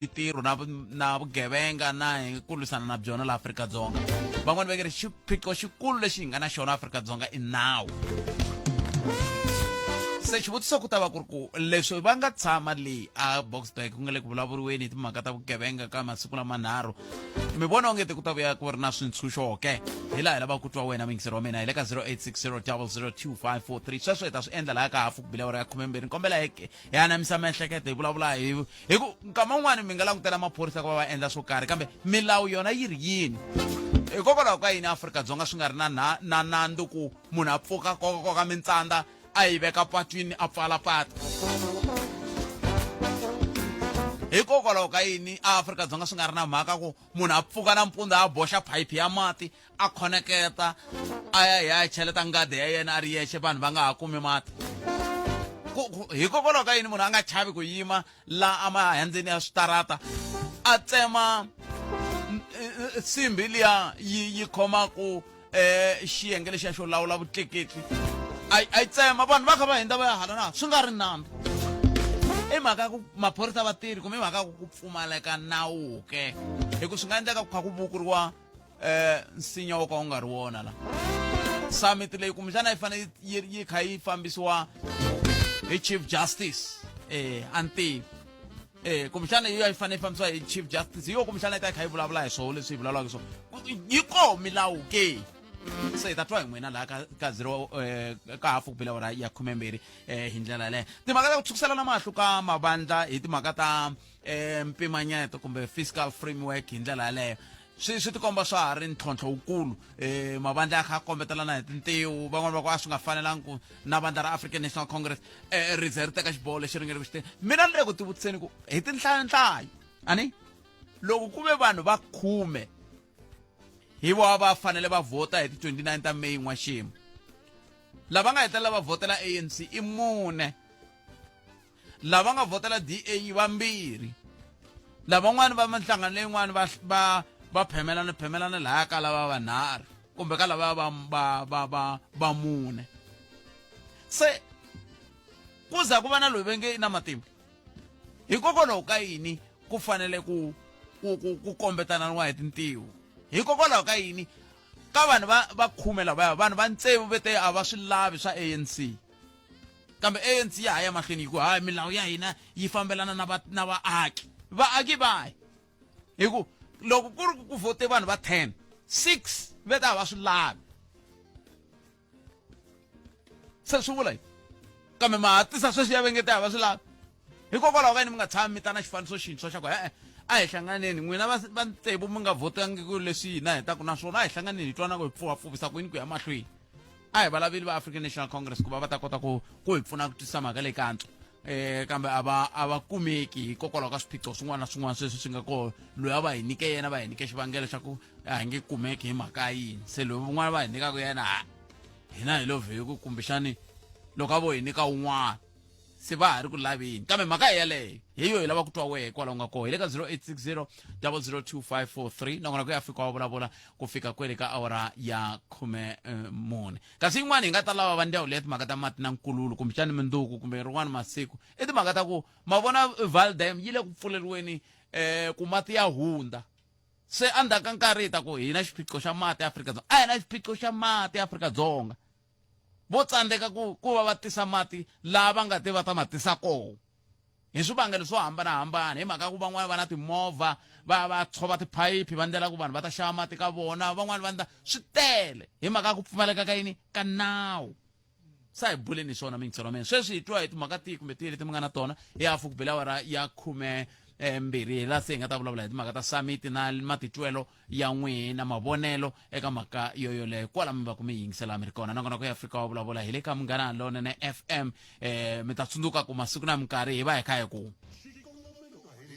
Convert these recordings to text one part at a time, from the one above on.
Ntirho na na vugevenga na hi ku lwisana na byona laha Afrika-Dzonga. Van'wani va nge ri xiphiqo xikulu lexi hi nga na xona Afrika-Dzonga i nawu. Se xivutiso ku ta va ku ri ku leswi va nga tshama leyi a Boksburg ku nga le ku vulavuriweni hi timhaka ta vugevenga ka masiku lamanharhu, mi vona onge te ku ta vuya ku ri na swintshunxo ke? Hi laha hi lavaka ku twa wena muyingiseri wa mina hi le ka 0860 00 2543. Sweswo hi ta swi endla laha ka hafu ku bile awara ya khumembirhi. Ni kombela hi hi anamisa miehleketo hi vulavula hi hi ku nkama wun'wani mi nga langutela maphorisa ku va va endla swo karhi kambe milawu yona yi ri yini hikokwalaho ka yini Afrika-Dzonga swi nga ri na na na nandzu ku munhu a pfuka kokakoka mintsandza a yi veka patwini a pfala patu hikokwalaho ka yini a Afrika-Dzonga swi nga ri na mhaka ku munhu a pfuka nampundzu a boxa phayiphi ya mati a khoneketa a ya ya cheleta ngadi ya yena a ri yexe vanhu va nga ha kumi mati hikokwalaho ka yini munhu a nga chavi ku yima la emahandzeni ya switarata a tsema nsimbi liya yi yi khomaku eh xiyenge lexiya xo lawula vutleketli a yi tsema vanhu va kha va hundza va ya hala na swi nga ri nandzu i mhaka ya ku maphorisa va tirhi kumbe i mhaka ya ku ku pfumaleka nawu ke hi ku swi nga endleka ku kha ku vukuriwa eh nsinya wo ka wu nga ri wona la summit leyi kumbexana yi fanele yi yi kha yi fambisiwa hi chief justice eh a ni tivi eh kumbexana yi yi fanele yi fambisiwa hi chief justice hi yo kumbexana yi ta yi kha yi vulavula hi swona leswi hi vulavulaka hi swona yi koho milawu ke se hi ta twa hi n'wina laha ka ka zero eh, ka hafu ku bile awara ya khumembirhi eh, hi ndlela yaleyo timhaka ta ku tshwukiselana mahlo ka mavandla hi timhaka ta eh, mpimanyeto kumbe fiscal framework hi ndlela yaleyo swi swi tikomba swa ha ri ntlhontlho wukulu um mavandla ya kha a kombetelana hi tintiho van'wani va ku a swi nga fanelangi ku na vandla ra African National Congress um ri ze ri teka xiboho lexi ri nge ri ku xi mina ni le ku tivutiseni ku hi tinhlayonhlayo ani loko ku ve vanhu va khume hi vona va fanele va vhota hi ti 29 ta May n'waxemu lava nga hetelela va vhotela ANC i mune lava nga vhotela DA vambirhi lavan'wani va minhlangano leyin'wani va va va phemelana phemelana lahaya ka lava vanharhu kumbe ka lava va va va va va mune se ku za ku va na loyi va nge i na matimba hikokwalaho ka yini ku fanele ku ku ku ku kombetananiwa hi tintiho hikokwalaho ka yini ka vanhu va va khume lavaya vanhu va tsevu ve te a va swi lavi swa ANC Kambe ANC ya ha ya mahlweni yi ku, Hayi, milawu ya hina yi fambelana na va, na vaaki. Vaaki vahi? Hi ku, loko ku ri ku vhote vanhu va 10, 6 ve ta va swi lavi. Se swi vula yini? Kambe ma ha tisa sweswi ya vengete a va swi lavi. Hikokwalaho ka yini mi nga tshami mi ta na xifaniso xintshwa xa ku e-e, a hi hlanganeni n'wina va, va tsevu mi nga vhotangiki leswi hina hi taku naswona a hi hlanganeni hi twana ku hi pfuvapfuvisa ku yini ku ya mahlweni. A hi va lavile va African National Congress ku va va ta kota ku ku hi pfuna ku twisisa mhaka leyi ka antswa eh kambe a va a va kumeki hikokwalaho ka swiphiqo swin'wana na swin'wana sweswi swi nga kona loyi a va hi nyike yena va hi nyike xivangelo xa ku a hi nge kumeki hi mhaka ya yini se loyi un'wana va hi nyikaka yena ha hina hi lovhe hi ku kumbexani loko a vo hi nyika un'wana se va ha ri ku laveni kambe mhaka hi yaleyo hi yo hi lava ku twa wehe kwala u nga koho hi le ka 0860 002543 nakona ku ya fika wa vulavula ku fika kwele ka awara ya khume eh, mune kasi yin'wana hi nga ta lava va ndhawu leya timhaka ta mati na nkululo kumbexani mindzuku kumbe rin'wana masiku i timhaka ta ku ma vona Vaal Dam yi le ku pfuleriweni um ku mati ya hundza se endzhaku ka nkarhi hi ta ku hi na xiphiqo xa mati Afrika-Dzonga a hi na xiphiqo xa mati Afrika-Dzonga vo tsandzeka ku ku va va tisa mati laha va nga te va ta ma tisa kona hi swivangelo swo hambanahambana hi mhaka ya ku van'wana va na timovha va va tshova tiphayiphi va ndlela ku vanhu va ta xava mati ka vona van'wana va ndla swi tele hi mhaka ya ku pfumaleka ka yini ka nawu sa hi buleni hi swona mingiselo wa mina sweswi hi twa hi timhaka tihi kumbe tihi leti mi nga na tona hi hafu ku bela awara ya khume eh, mbirhi hi laha se hi nga ta vulavula hi timhaka ta summit na matitwelo ya n'wina mavonelo eka mhaka yoyoleyo kwala mi va ku mi yingisela mi ri kona nakona ku ya fika wa vulavula hi le ka Munghana Lonene FM eh mi ta tsundzuka ku masiku na minkarhi hi va hi kha hi ku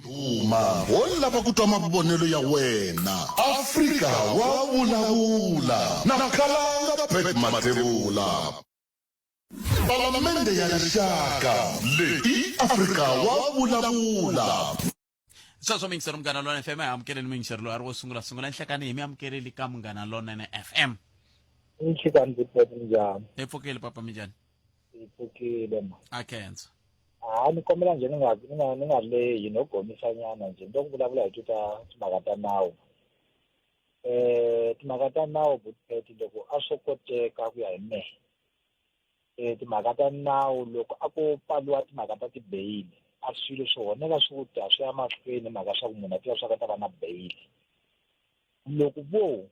Duma ho lava ku twa mavonelo ya wena. Afrika wa vulavula na Khalanga Pat Mathebula. Palamende ya Rixaka leyi i Afrika wa vulavula. Sweswo muyingiseri Munghana Lonene FM a hi amukeleni muyingiseri loyi a ri wo sungula sungula nhlekani hi mi amukeleli ka Munghana Lonene FM. Nhlekani ndzi pfuka minjhani? Hi pfukile papa minjhani? Hi pfukile ma. A khensa. Ha ni kombela njhe ni nga lehi no gomisanyana njhe ni to ku vulavula hi ti ta timhaka ta nawu. Timhaka ta nawu Butpet, loko a swo koteka ku ya hi mehe, timhaka ta nawu loko a ko pfaliwa timhaka ta ti-bail, a swilo swi honeka swi ku ta swi ya mahlweni, mhaka swa ku munhu a tiva swa ku ta va na bail. Loko vo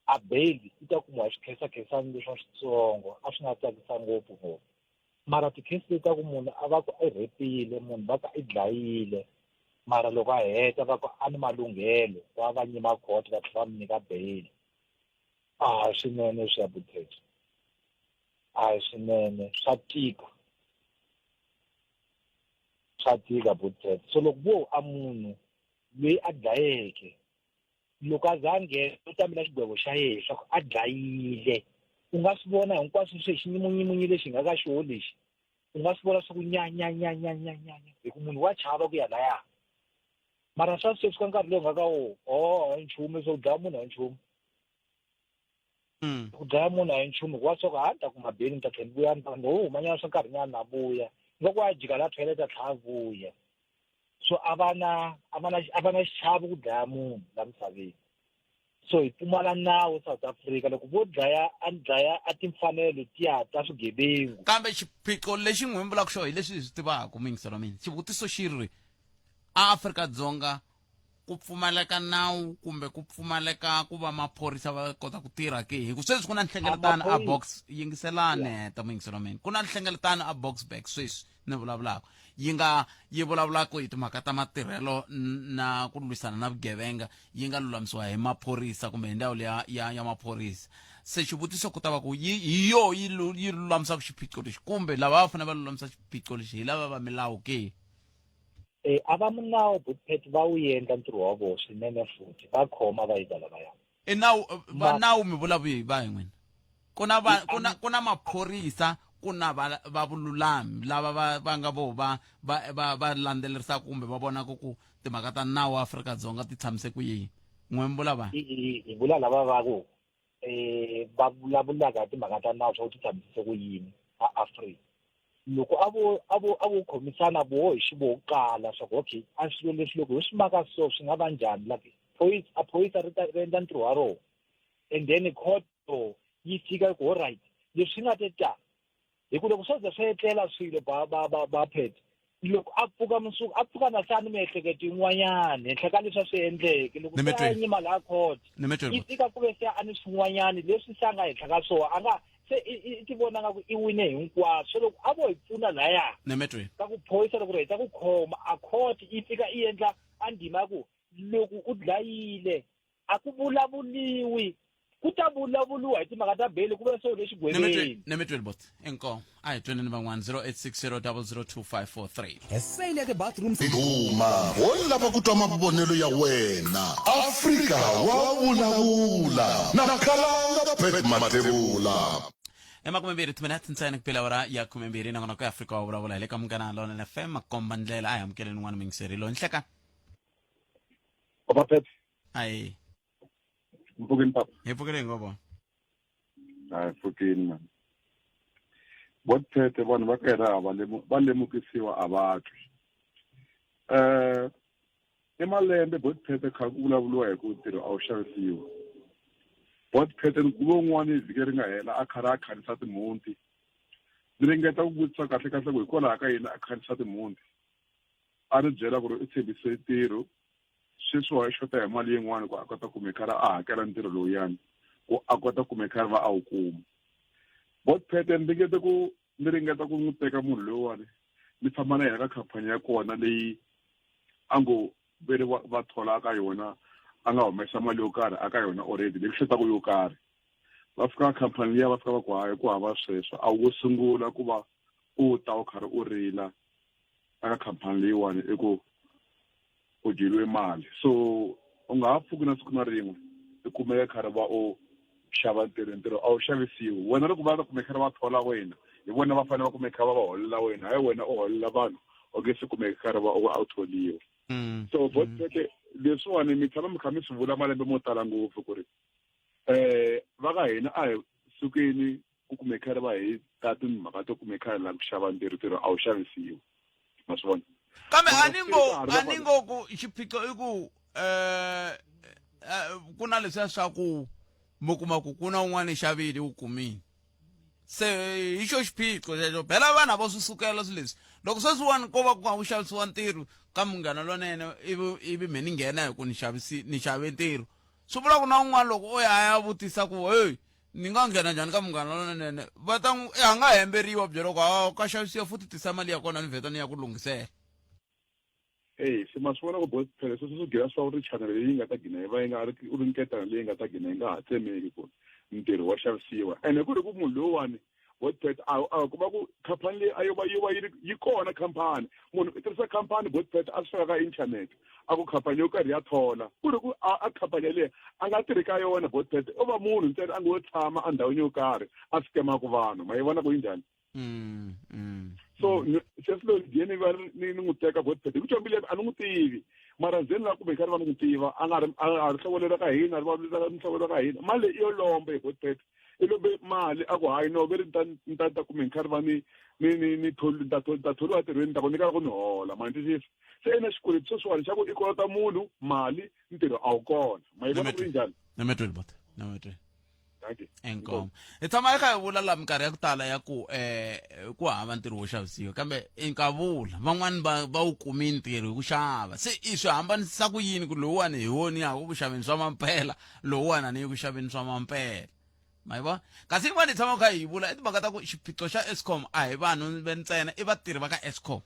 a bail yi ta kumiwa hi swikhesakhesani leswa switsongo, a swi nga tsakisa ngopfu ngopfu. Mara tikhesi leti ta ku munhu a va ku i rhepile munhu, va ku i dlayile, mara loko a heta va ku a ni malunghelo va va nyima court va tlhela va mi nyika bail, a hi swinene swi ya Butpet, a hi swinene, swa tika, swa tika Butpet. So loko vo a munhu loyi a dlayeke, loko a za a nghena u tamela xigwevo xa yena leswaku a dlayile, u nga swi vona hinkwaswo swi xinyimunyimunyi lexi nga ka xoho lexi, u nga swi vona swa ku nya nya nya nya nya nya nya, hi ku munhu wa chava ku ya laya. Mara swa sweswi ka nkarhi lowu nga ka wo o a hi nchumu, swo ku dlaya munhu a hi nchumu. Ku dlaya munhu a hi nchumu, hikuva swa ku ha ni ta kuma bail, ni ta tlhela ni vuya, ni ta no humanyana swa nkarhinyana na vuya, nga ku a jika la toilet a tlhela a vuya. So a va na xichavo ku dlaya munhu la misaveni. So hi pfumala nawu South Africa, loko vo dlaya a dlaya a timfanelo letiya ta swigevengu. Kambe xiphiqo lexi n'wi vulaka xo hi leswi hi swi tivaka, muyingiselo wa mina, xivutiso xi ri, a Afrika-Dzonga ku pfumaleka nawu kumbe ku pfumaleka ku va maphorisa va kota ku tirha ke? Hi ku sweswi ku na nhlengeletano a box, yingiselani ta muyingiselo wa mina, ku na nhlengeletano a Boksburg sweswi ni vulavulaka, yi nga yi vulavulaka hi timhaka ta matirhelo na ku lwisana na vugevenga, yi nga lulamisiwa hi maphorisa kumbe hi ndzawulo ya maphorisa. Se xivutiso ku ta va ku yi hi yo yi lulamisaka xiphiqo lexi, kumbe lava va fanele va lulamisa xiphiqo lexi hi lava va milawu ke? A va munawu Butpet va wu endla ntirho wa vona swinene, futhi va khoma va yiva lavaya. I nawu va nawu mi vula vihi va hi n'wina? Ku na maphorisa, ku na va vululami lava va nga vo va landzelerisaka kumbe va vonaka ku timhaka ta nawu wa Afrika-Dzonga ti tshamise ku yini. N'we mi vula va Hi vula lava va ku va vulavulaka hi timhaka ta nawu swa ku ti tshamisise ku yini a Afrika. Loko a vo khomisana vo hi xivo kala swa ku okay, a swilo leswi loko hi swi maka so swi nga va njhani, like a phorisa ri ta ri endla ntirho wa rona, and then court yi fika ku alright, leswi nga te ta hi ku loko swo ze swi etlela swilo ba phet, loko a pfuka mundzuku a pfuka na sani miehleketo yin'wanyana henhla ka leswi a swi endleke loko se a nyima laha court, yi fika ku ve se a ni swin'wanyana leswi se a nga henhla ka swona, a nga se i ti vona nga ku i wine hinkwaswo. So loko a vo hi pfuna laya ka ku phorisa, loko ri heta ku khoma, a court yi fika yi endla a ndima ya ku loko u dlayile a ku vulavuliwi, ku ta vulavuliwa hi timhaka ta bail ku ve se u le xigweveni. Nemetweni bot, inkomu, a hi tweni ni van'wana, 0860 002543. Sale ya ti-bathrooms. Ndhuma ho lava ku twa mavonelo ya wena. Afrika wa vulavula na Khalanga Pat Mathebula. I 20 timinete ntsena ku pela awara ya 12, nongonoko ya Afrika wa vulavula hi le ka Munghana Lonene FM, makomba ndlela. A hi amukeleni n'wana muyingiseri loyi nhleka. Papa Pet. Ayi. Mpfukeni papa. Hi pfukile ngopfu. Hayi, pfukeni man. Botete vanhu va ka hina va va lemukisiwa a va twi. I malembe Botete kha ku vulavuriwa hi ku ntirho a wu xavisiwa. Botete ku ve un'wana vhiki ri nga hela a karhi a khanisa timhunti. Ndzi ringeta ku vutisa kahle kahle ku hikwalaho ka yini a khanisa timhunti. A ni byela ku ri u tshembise ntirho, sweswi wa xota hi mali yin'wana ku a kota ku kumeka a hakela ntirho lowuyani, ku a kota ku kumeka va a wu kuma. Botpete ni ringete ku ni ringeta ku n'wi teka munhu loyiwani, ni famba na yena ka khampani ya kona leyi a ngo ve ri va thola ka yona, a nga humesa mali yo karhi aka yona already leyi ku xotaka yo karhi. Va fika ka khampani liya, va fika va ku hayi, ku hava sweswo, a wu sungula ku va u ta u karhi u rila aka khampani leyiwani i ku u dyeriwe mali. So u nga ha pfuki na siku na rin'we i kumeka karhi va u xava ntirho. Ntirho a wu xavisiwi. Wena loko va ta kumeka va thola wena, hi vona va fanele va kumeka va va holela wena, hayi wena u holela vanhu u nge se kumeka karhi va u a wu tholiwa. So botete leswiwani mi tshama mi kha mi swi vula malembe mo tala ngopfu ku ri va ka hina a hi sukeni ku kumeka ri va hi ta timhaka to kumeka hi lava ku xava ntirho. Ntirho a wu xavisiwi. Ma swi vona? Kambe a Mara ni se ngo ka ha ri a na ni vanhu. ngo ku xiphiqo i ku ku na leswiya swa ku mi kuma ku ku na un'wana i xavile u kumile se hi xo xiphiqo xexo phela vanhu a vo swi sukela swilo leswi loko sweswiwani ko va ku kha ku xavisiwa ntirho ka Munghana Lonene ivi me ni nghena hi ku ni xavisi ni xave ntirho swi vula ku na un'wana loko o ya a ya vutisa ku heyi ni nga nghena njhani ka Munghana Lonene va ta n'wi a nga hemberiwa byela ku ha ka xavisiwa futhi tisa mali ya kona ni vheta ni ya ku lunghisela. Eyi se ma swi vona ku both phela sweswo swi gina swa ri channel leyi nga ta gina yi va yi nga ri u ri nketana leyi nga ta gina yi nga ha tsemeki ku ntirho wa xavisiwa ene ku ri ku munhu loyiwani Botpet a a kuma ku khampani leyi a yo va yo va yi ri yi kona khampani munhu i tirhisa khampani Botpet a swi faka ka internet a ku khampani yo karhi ya thola ku ri ku a khampani yaleyo a nga tirhi ka yona Botpet o va munhu ntsena a ngo tshama endhawini yo karhi a scamaka vanhu ma yi vona ku yi njhani. So sesi loyi ni ni va ni n'wi teka Botpet hi ku combile a ni n'wi tivi mara ndzeni la kumbe karhi va ni n'wi tiva a nga ri a ri hlovo leri ka hina ri va muhlovo ra ka hina mali leyi i yo lomba hi Botpet i lombe mali a ku hayi no ve ri ni ta ni ta ta kumbe ni karhi va ni ni ni ni tholi ni ta ni ta tholiwa entirhweni ni ta ku nyika ku ni hola ma ni twisisa se i na xikweleti sweswiwani xa ku i kolota munhu mali ntirho a wu kona ma yi vona ku ri njhani. Nametweni bot nametweni. Dankie. Inkomu. Hi tshama hi kha hi vula la minkarhi ya ku tala ya ku ku hava ntirho wo xavisiwa kambe nkavula van'wani va va wu kumi ntirho hi ku xava se i swi hambanisa ku yini ku lowuwani hi woni ya ku xaveni swa mampela lowuwani a ni yi ku xaveni swa mampela ma yi vona kasi yin'wana hi tshama kha hi vula i timhaka ta ku xiphiqo xa Eskom a hi vanhu ve ntsena i vatirhi va ka Eskom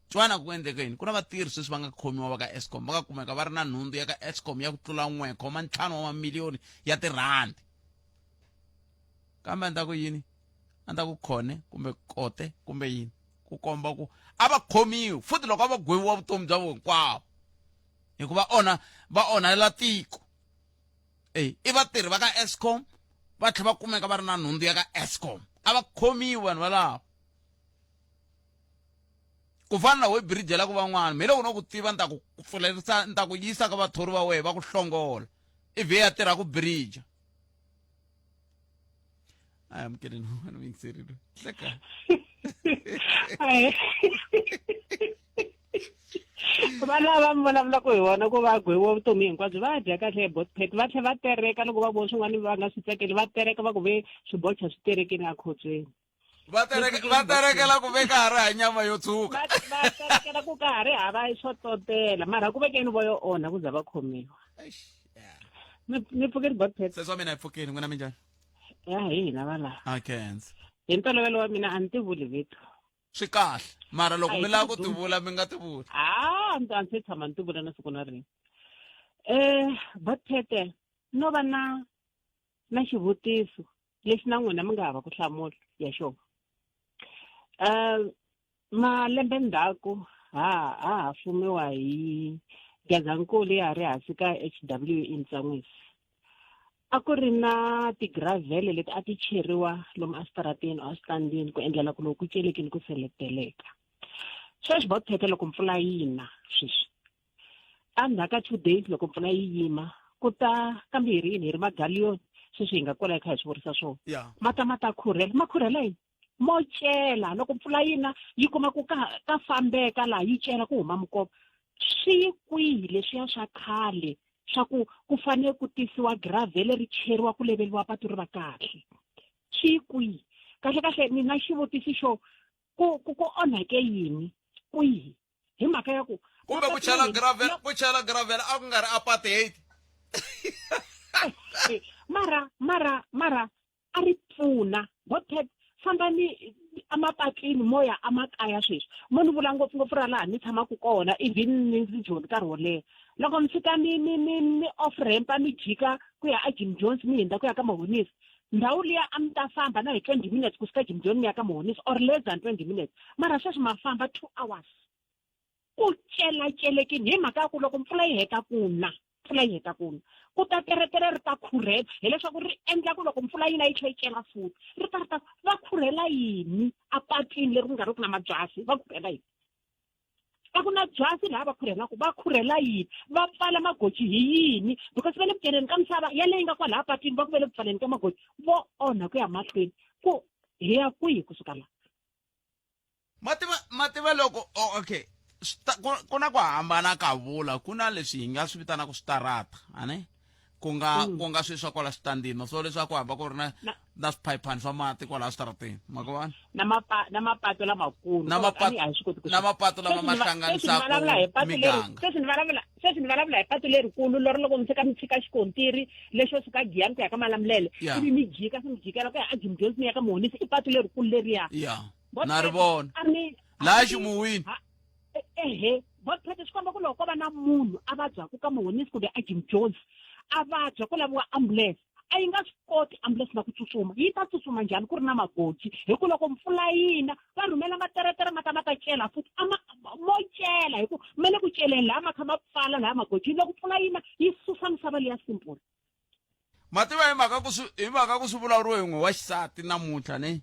twana ku endleke yini ku na vatirhi sweswi va nga khomiwa va ka Eskom va nga kumeka va ri na nhundzu ya ka Eskom ya ku tlula 1.5 wa mamiliyoni ya tirhandi kambe a ni ta ku yini a ni ta ku khone kumbe kote kumbe yini ku komba ku a va khomiwi futhi loko a va gweviwa vutomi bya vo hinkwavo hikuva onha va onhela tiko e i vatirhi va ka Eskom va tlhela va kumeka va ri na nhundzu ya ka Eskom a va khomiwi vanhu valavo ku fana na we bridge la ku van'wana me loko no ku tiva ni ta ku pfulerisa ni ta ku yisa ka vathori va wehe va ku hlongola ivi ya tirha ku bridge a amukeleni un'wana muyingiserile hleka va lava mi vulavulaka hi vona ku va gweviwa vutomi hinkwabyo va dya kahle hi botpet va tlhela va tereka loko va vona swin'wana va nga swi tsakeli va tereka va ku ve swibocha swi terekini ekhotsweni va tereke va terekela ku ve ka ha ri ha nyama yo tshuka va terekela ku ka ha ri hava swo totela mara ku vekeni vo yo onha ku za va khomiwa mi pfukeni botpet sesi wa mina hi pfukeni n'wina minjhani ya hi hina valava a khensa hi ntolovelo wa mina a ni tivuli vito Swi kahle mara loko mi lava ku tivula mi nga tivula. A a ndzi se tshama ni tivula na siku na rin'we. Botete no va na na xivutiso lexi na n'wina mi nga hava ku hlamula ya xona. Malembe ndzhaku ha ha ha fumiwa hi Gazankulu ya ha ri hansi ka H_W Ntsan'wisi. A ku ri na ti-gravel leti a ti cheriwa lomu eswitarateni or eswitandini ku endlela ku loko ku celekile ku seleteleka. Sweswi Botete loko mpfula yi na sweswi endzhaku ka 2 days loko mpfula yi yima ku ta kambe hi ri yini hi ri magaliyoni sweswi hi nga kwala hi kha hi swi vurisa swona ma ta ma ta khurhela ma khurhela yini mo cela loko mpfula yi na yi kuma ku ka ka fambeka laha yi cela ku huma minkova swi yi kwihi leswiya swa khale swa ku ku fanele ku tisiwa gravel ri cheriwa ku leveliwa patu ri va kahle swi yi kwihi kahle kahle ni na xivutiso xo ku ku ku onhake yini kwihi hi mhaka ya ku kumbe ku chela gravel ku chela gravel a ku nga ri apartheid mara mara mara a ri pfuna Botpet fambani emapatwini mo ya emakaya sweswi mo ni vula ngopfungopfu ra laha ni tshamaka kona even ni ndzi joni nkarhi wo leha loko mi fika mi mi mi mi off ramp mi jika ku ya a Jim Jones mi hundza ku ya ka Mahonisi ndhawu liya a mi ta famba na hi 20 minutes kusuka Jim Jones mi ya ka Mahonisi or less than 20 minutes mara sweswi ma famba 2 hours ku celacelekini hi mhaka ya ku loko mpfula yi heta ku na mpfula yi heta ku na ku ta teretere ri ta khurhela hileswaku ri endla ku loko mpfula yi na yi tlhela yi cela futhi ri ta ri ta va khurhela yini apatwini leri ku nga ri ku na mabyasi va khurhela yini a ku na byasi laha va khurhelaka va khurhela yini va pfala magoji hi yini because va le ku celeni ka misava yaleyi nga kwalaha patwini va ku va le ku pfaleni ka magoji vo onha ku ya mahlweni ku hi ya kwihi kusuka laha ma tiva Ma tiva loko oh, okay ku na ku hambana ka vula ku na leswi hi nga swi vitanaka switarata ane ku nga ku nga swilo swa kwala switandini ma swo leswaku hamba ku ri na na swiphayiphani swa mati kwalaha switarateni ma ku vona na mapa na mapato lamakulu Na mapato a hi swi koti ku na mapato lama ma hlanganisaka miganga. Sweswi ni vulavula sweswi ni vulavula hi patu lerikulu leri loko mi fika mi tshika xikontiri lexo suka Giyani ku ya ka Malamulele ivi mi jika se mi jikela ku ya a Jim Jones mi ya ka Muhonisi i patu lerikulu leriya. Ya na ri vona laha ximuwini. Ehe Botpete swi komba ku loko ko va na munhu a vabyaku ka Muhonisi kumbe a Jim Jones a vabya ku laviwa ambulance a yi nga swi koti ambulance na ku tsutsuma yi ta tsutsuma njhani ku ri na magoji hi ku loko mpfula yi na va rhumela materetere ma ta ma ta cela futhi a ma mo cela hi ku ma le ku celeni laha ma kha ma pfala laha magojini loko mpfula yi na yi susa misava leya simple. Ma tiva hi mhaka ku swi hi mhaka ku swi vulavuriwe hi n'we wa xisati namuntlha ne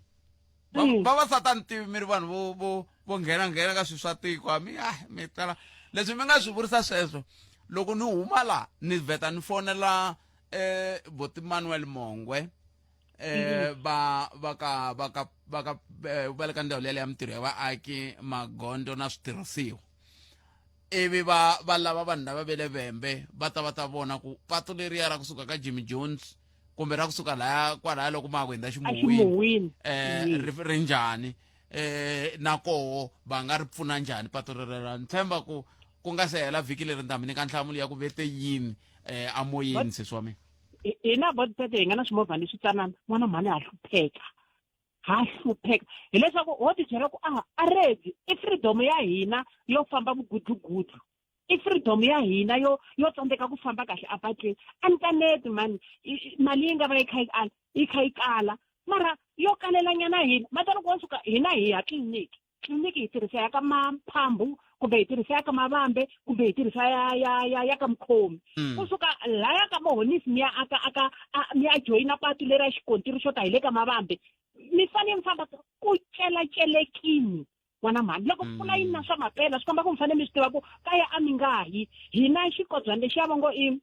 vavasati a ni tivi mi ri vanhu vo vo vo nghena nghena ka swilo swa tiko a mi ah mi tala leswi mi nga swi vurisa sweswo loko ni huma la ni vheta ni fonela eh boti Manuel Mongwe eh va va ka va ka va ka va le ka ndhawu liya ya mintirho ya vaaki magondzo na switirhisiwa ivi va va lava vanhu lava ve le Vhembe va ta va ta vona ku patu leriya ra kusuka ka Jimmy Jones kumbe ra kusuka laya kwalaya loko ma ha ku hundza Ximuwini eh ri njhani eh na koho va nga ri pfuna njhani patu rerera ni tshemba ku ku nga se hela vhiki leri ni ta mi nyika nhlamulo ya ku vete yini eh amoyeni sesi wa mina. Hina botpete hi nga na swimovhana leswi tsanana n'wana mhani ha hlupheka ha hlupheka hileswaku ho tibyela ku a a ready i freedom ya hina yo famba mugudlugudlu i freedom ya hina yo yo tsandzeka ku famba kahle apatwini a ni kaneti mani mali yi nga va yi kha yi ala yi kha yi kala mara yo kalelanyana hina ma twana ku wa suka hina hi ya tliliniki tliliniki hi tirhisa ya ka Mamphambu kumbe hi tirhisa ya ka Mavambe kumbe hi tirhisa ya ya ya ya ka Mukhomi kusuka laya ka Mohonisi mi ya aka aka mi ya joyina patu leri ya xikontiri xo ta hi le ka Mavambe mi fanele mi famba ku celacelekini n'wana mhani loko mpfula yi na swa mapela swi komba ku mi fanele mi swi tiva ku kaya a mi nga yi hina xikobyana lexiya va ngo i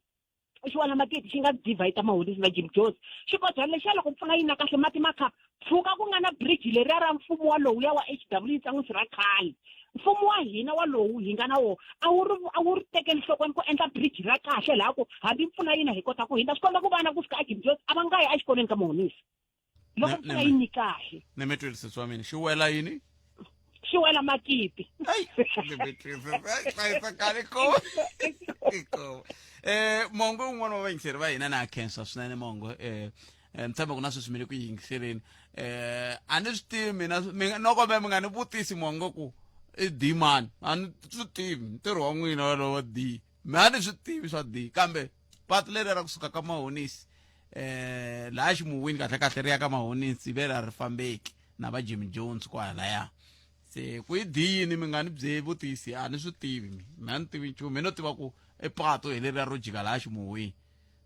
xiwana makete xi nga divide Mahonisi na Jim Jones xikobyana lexiya loko mpfula yi na kahle mati ma kha pfuka ku nga na bridge leriya ra mfumo wa lowuya wa HW Tsan'wisi ra khale mfumo wa hina wa lowu hi nga na wona a wu ri a wu ri tekeli nhlokweni ku endla bridge ra kahle laha ku hambi mpfula yi na hi kota ku hindza swi komba ku vana ku fika a Jim Jones a va nga yi exikolweni ka Mahonisi loko mpfula yi ni kahle. Ni mi twile sesi wa mina xi wela yini xi wela makiti hlayisekani ko eh Mongo un'wana wa vayingiseri va hina na khensa swinene Mongo eh ni tshemba ku na sweswi mi le ku yingiseleni eh a ni swi tivi mina no kombe mi nga ni vutisi Mongo ku i D mani a ni swi tivi ntirho wa n'wina walowo D mi a ni swi tivi swa D kambe patu leri ra kusuka ka Mahonisi eh laha ximuwini kahle kahle ri ya ka Mahonisi ve ra ri fambeki na va Jimmy Jones kwalaya se ku i diyini mi nga ni bye vutisi a ni swi tivi mi mi a ni tivi nchumu mi no tiva ku i patu hi leriya ro jika laha ximuwini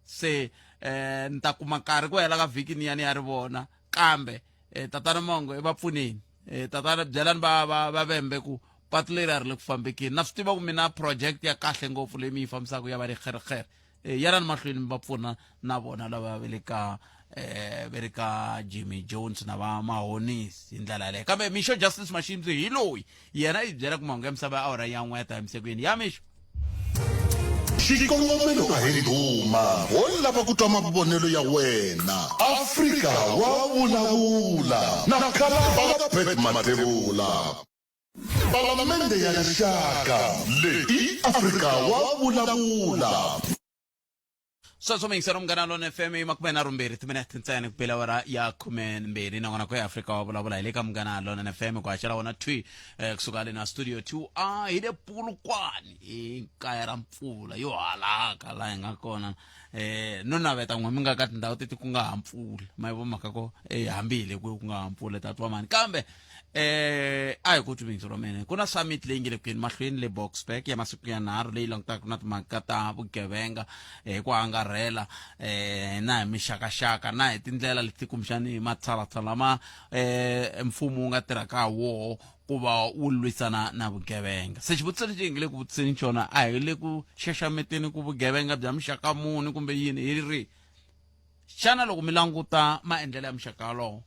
se eh ni ta kuma nkarhi ku hela ka vhiki ni ya ni ya ri vona kambe eh tatana Mongo i va pfuneni eh tatana byelani va va va vembe ku patu leri a ri le ku fambekeni na swi tiva ku mina project ya kahle ngopfu leyi mi yi fambisaka ya va ri kherekhere eh, yanani mahlweni mi va pfuna na vona lava va le ka eh va le ka Jimmy Jones na va Mahonisi hi ndlela yaleyo kambe Mixo Justice Mashimzi hi loyi yena i byela ku mahungu ya misava ya awara ya n'we ya ta emisekweni ya mixo. Xikongomelo a hi ndhuma, ho lava ku twa mavonelo ya wena. Afrika wa vulavula na Khalanga Pat Mathebula. Palamende ya Rixaka, leyi i Afrika wa vulavula. Sweswo muyingiseri Munghana Lona FM i 32 timinete ntsena ku bela awara ya 12 nakona ku ya Afrika wa vulavula hi le ka Munghana Lona FM ku haxela wona thwi eh, kusuka le na studio 2 a hi le Polokwane i kaya ra mpfula yo halaka laha hi nga kona eh no naveta n'we mi nga ka tindhawu teti ku nga ha mpfula ma yi vo mhaka ko eh hambi hi le kwihi ku nga ha mpfula tati wa mani kambe eh a hi ku twi ra mina ku na summit leyi nge le kuyeni mahlweni le Boksburg ya masiku ya nharhu leyi langutaka na timhaka ta vugevenga hi ku angarhela eh na hi mixakaxaka na hi tindlela leti kumbexani matshalatshala lama eh mfumo wu nga tirhaka ha woho ku va wu lwisana na vugevenga se xivutiso lexi hi nge le ku vutiseni xona a hi le ku xaxameteni ku vugevenga bya muxaka muni kumbe yini hi ri xana loko mi languta maendlelo ya muxaka wolowo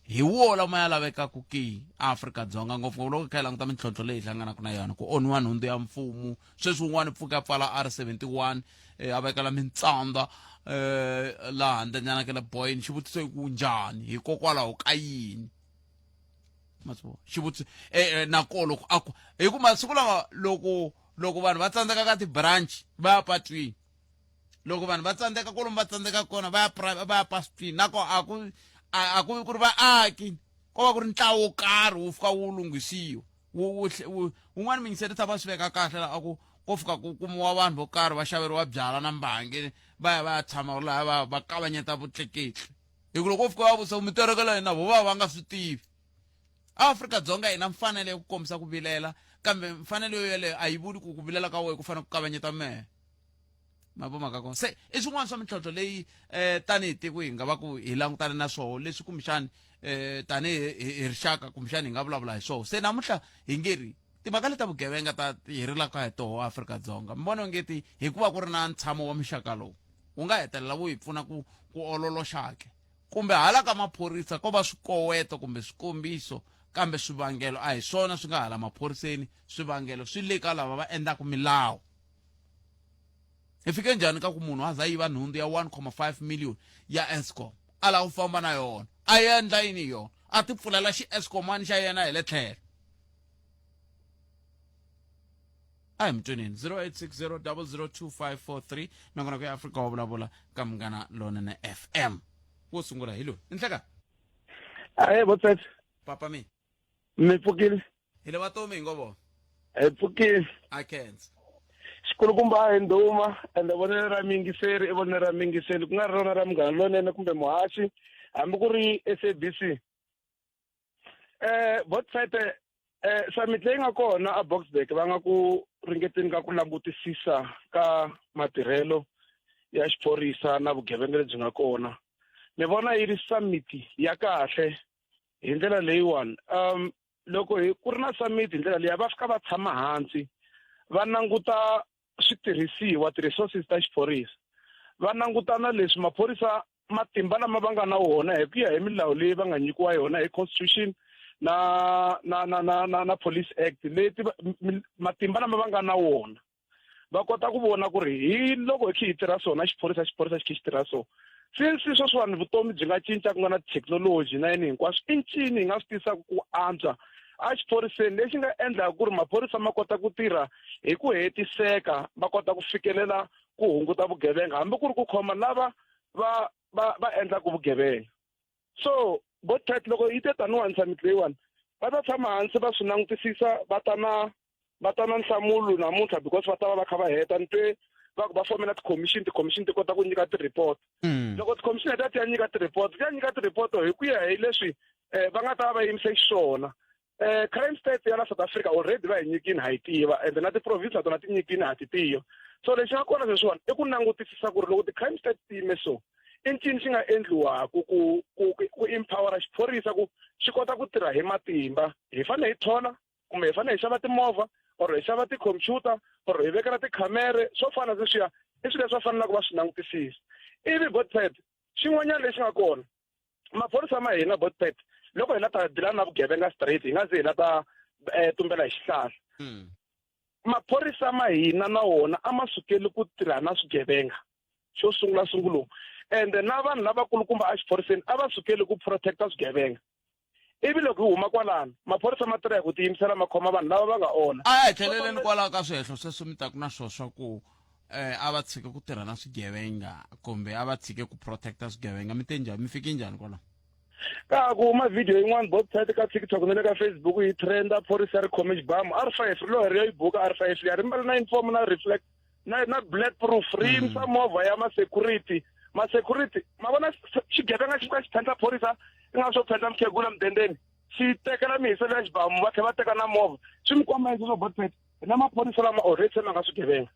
Hi wo lama ya lavekaka ki Afrika-Dzonga, ngopfungopfu loko hi kha hi languta mintlhontlho leyi hi hlanganaka na yona, ku onhiwa nhundzu ya mfumo. Sweswi wun'wana pfuka a pfala R71, a vekela mintsandza laha handlenyana ka le boyini. Xivutiso i ku njhani, hikokwalaho ka yini? Ma swi vona xivutiso na koho loko a ku hi ku masiku lawa loko vanhu va tsandzeka ka ti-branch va ya patwini, loko vanhu va tsandzeka kwalomu va tsandzeka kona va ya va ya pasitwini, na ko a ku a ku vi ku ri vaaki, ko va ku ri ntlawa wo karhi wu fika wu lunghisiwa. Wu wu wun'wana miyingiseri tshama swi veka kahle la, a ku ko fika ku kumiwa vanhu vo karhi va xaveriwa byala na mbangi, va ya va ya tshama laha va kavanyeta vutleketli, hi ku loko wo fika va vutisa ku mi terekela yini na vo va va nga swi tivi. Afrika-Dzonga yi na mfanelo ya ku kombisa ku vilela, kambe mfanelo yo yeleyo a yi vuli ku ku vilela ka wena ku fanele ku kavanyeta mehe. Ma vo mhaka kona. Se i swin'wana swa mintlhontlho leyi tanihi tiko hi nga va ku hi langutane na swoho, leswi kumbexani tanihi hi rixaka kumbexani hi nga vulavula hi swoho. Se namuntlha hi nge ri timhaka leti ta vugevenga ta hi rilaka hi toho Afrika-Dzonga, mi vona onge ti hikuva ku ri na ntshamo wa muxaka lowu wu nga hetelela wu hi pfuna ku ololoxa ke, kumbe hala ka maphorisa ko va swikoweto kumbe swikombiso, kambe swivangelo a hi swona swi nga hala maphoriseni, swivangelo swi le ka lava va endlaka milawu. Hi fike njhani ka ku munhu a za yiva nhundzu ya 1.5 million ya Eskom, a lava ku famba na yona, a endla yini hi yona? A ti pfulela xi Eskomani xa yena hi le tlhelo. A hi mutweneni 0860002543 nongonoko ya Afrika wa vulavula ka Munghana Lonene FM. Wo sungula hi loyi nhleka. Ahe botsetse. Papa mi. Mi pfukile? Hi le vatomi hi ngo vona. Hi pfukile. A khensa. Xikulukumba a hi ndhuma, ende vonelo ra miyingiseri i vonelo ra miyingiseri, ku nga ri rona ra Munghana Lonene kumbe muhaxi, hambi ku ri SABC. Botsete, summit leyi nga kona a Boksburg va nga ku ringeteni ka ku langutisisa ka matirhelo ya xiphorisa na vugevenga lebyi nga kona. Ni vona yi ri summit ya kahle hi ndlela leyiwani. Loko hi ku ri na summit hi ndlela liya, va fika va tshama hansi va languta switirhisiwa, ti-resources ta xiphorisa, va languta na leswi maphorisa matimba lama va nga na wona hi ku ya hi milawu leyi va nga nyikiwa yona hi constitution na na na na na, na police act, leti matimba lama va nga na wona, va kota ku vona ku ri hi loko hi kha hi tirha so na xiphorisa, xiphorisa xi kha xi tirha so. Since sweswiwani vutomi byi nga cinca, ku nga na thekinoloji na yini hinkwaswo, i ncini hi nga swi tisaka ku antswa a xiphoriseni lexi nga endlaka ku ri maphorisa ma kota ku tirha hi ku hetiseka, va kota ku fikelela ku hunguta vugevenga, hambi ku ri ku khoma lava va endlaka vugevenga. So vo Tat, loko yi te taniwani summit leyiwani, va ta tshama hansi va swi langutisisa, va ta na nhlamulo namuntlha, because va ta va va kha va heta. Ni twe va ku va fomela ti-commission, ti-commission ti kota ku nyika ti-report. Loko ti-commission letiya ti ya nyika ti-report, ti ya nyika ti-report hi ku ya hi leswi va nga ta va va yimise xiswona. Crime stats ya la South Africa already va hi nyikini, ha yi tiva, ende na ti-province na tona ti nyikini, ha ti tiva. So lexi nga kona sweswiwani i ku langutisisa ku ri loko ti-crime stats ti yime so, i ncini xi nga endliwaku ku empowera xiphorisa ku xi kota ku tirha hi matimba. Hi fanele hi thola kumbe hi fanele hi xava timovha or hi xava tikhompyuta or hi vekela tikhamere, swo fana sweswiya, i swilo leswi va faneleke va swi langutisisa. Ivi botpet xin'wanyana lexi nga kona, maphorisa ma hina botpet, loko hi la ta dilana na vugevenga straight, hi nga zi hi la ta tumbela hi xihlahla, maphorisa ma hina na wona a ma sukeli ku tirha na swigevenga xo sungula sungulong, ende na vanhu lavakulukumba exiphoriseni a va sukeli ku protecta swigevenga. Ivi loko hi huma kwalano, maphorisa ma tirha hi ku tiyimisela, ma khoma vanhu lava va nga onha. A hi tlheleleni kwalaho ka swihehlo sweswo mi taku na swona swa ku a va tshike ku tirha na swigevenga kumbe a va tshike ku protecta swigevenga. Mi te njhani, mi fike njhani kwalaho? Ka ku huma video yin'wana botset ka TikTok na le ka Facebook yi trenda, phorisa ri khome xibamu R5, ri lo ri yo yi buka R5 liya, ri mbale na uniform na reflect na black proof, ri yimisa movha ya ma-security. Ma-security ma vona xigevenga xi fika xi phendla phorisa, i nga swo phendla mukhegula mudendeni, xi tekela mihiselo ya xibamu, va tlhela va teka na movha. Swi mi komba yini sweswo botpet? Na maphorisa lama already se ma nga swigevenga.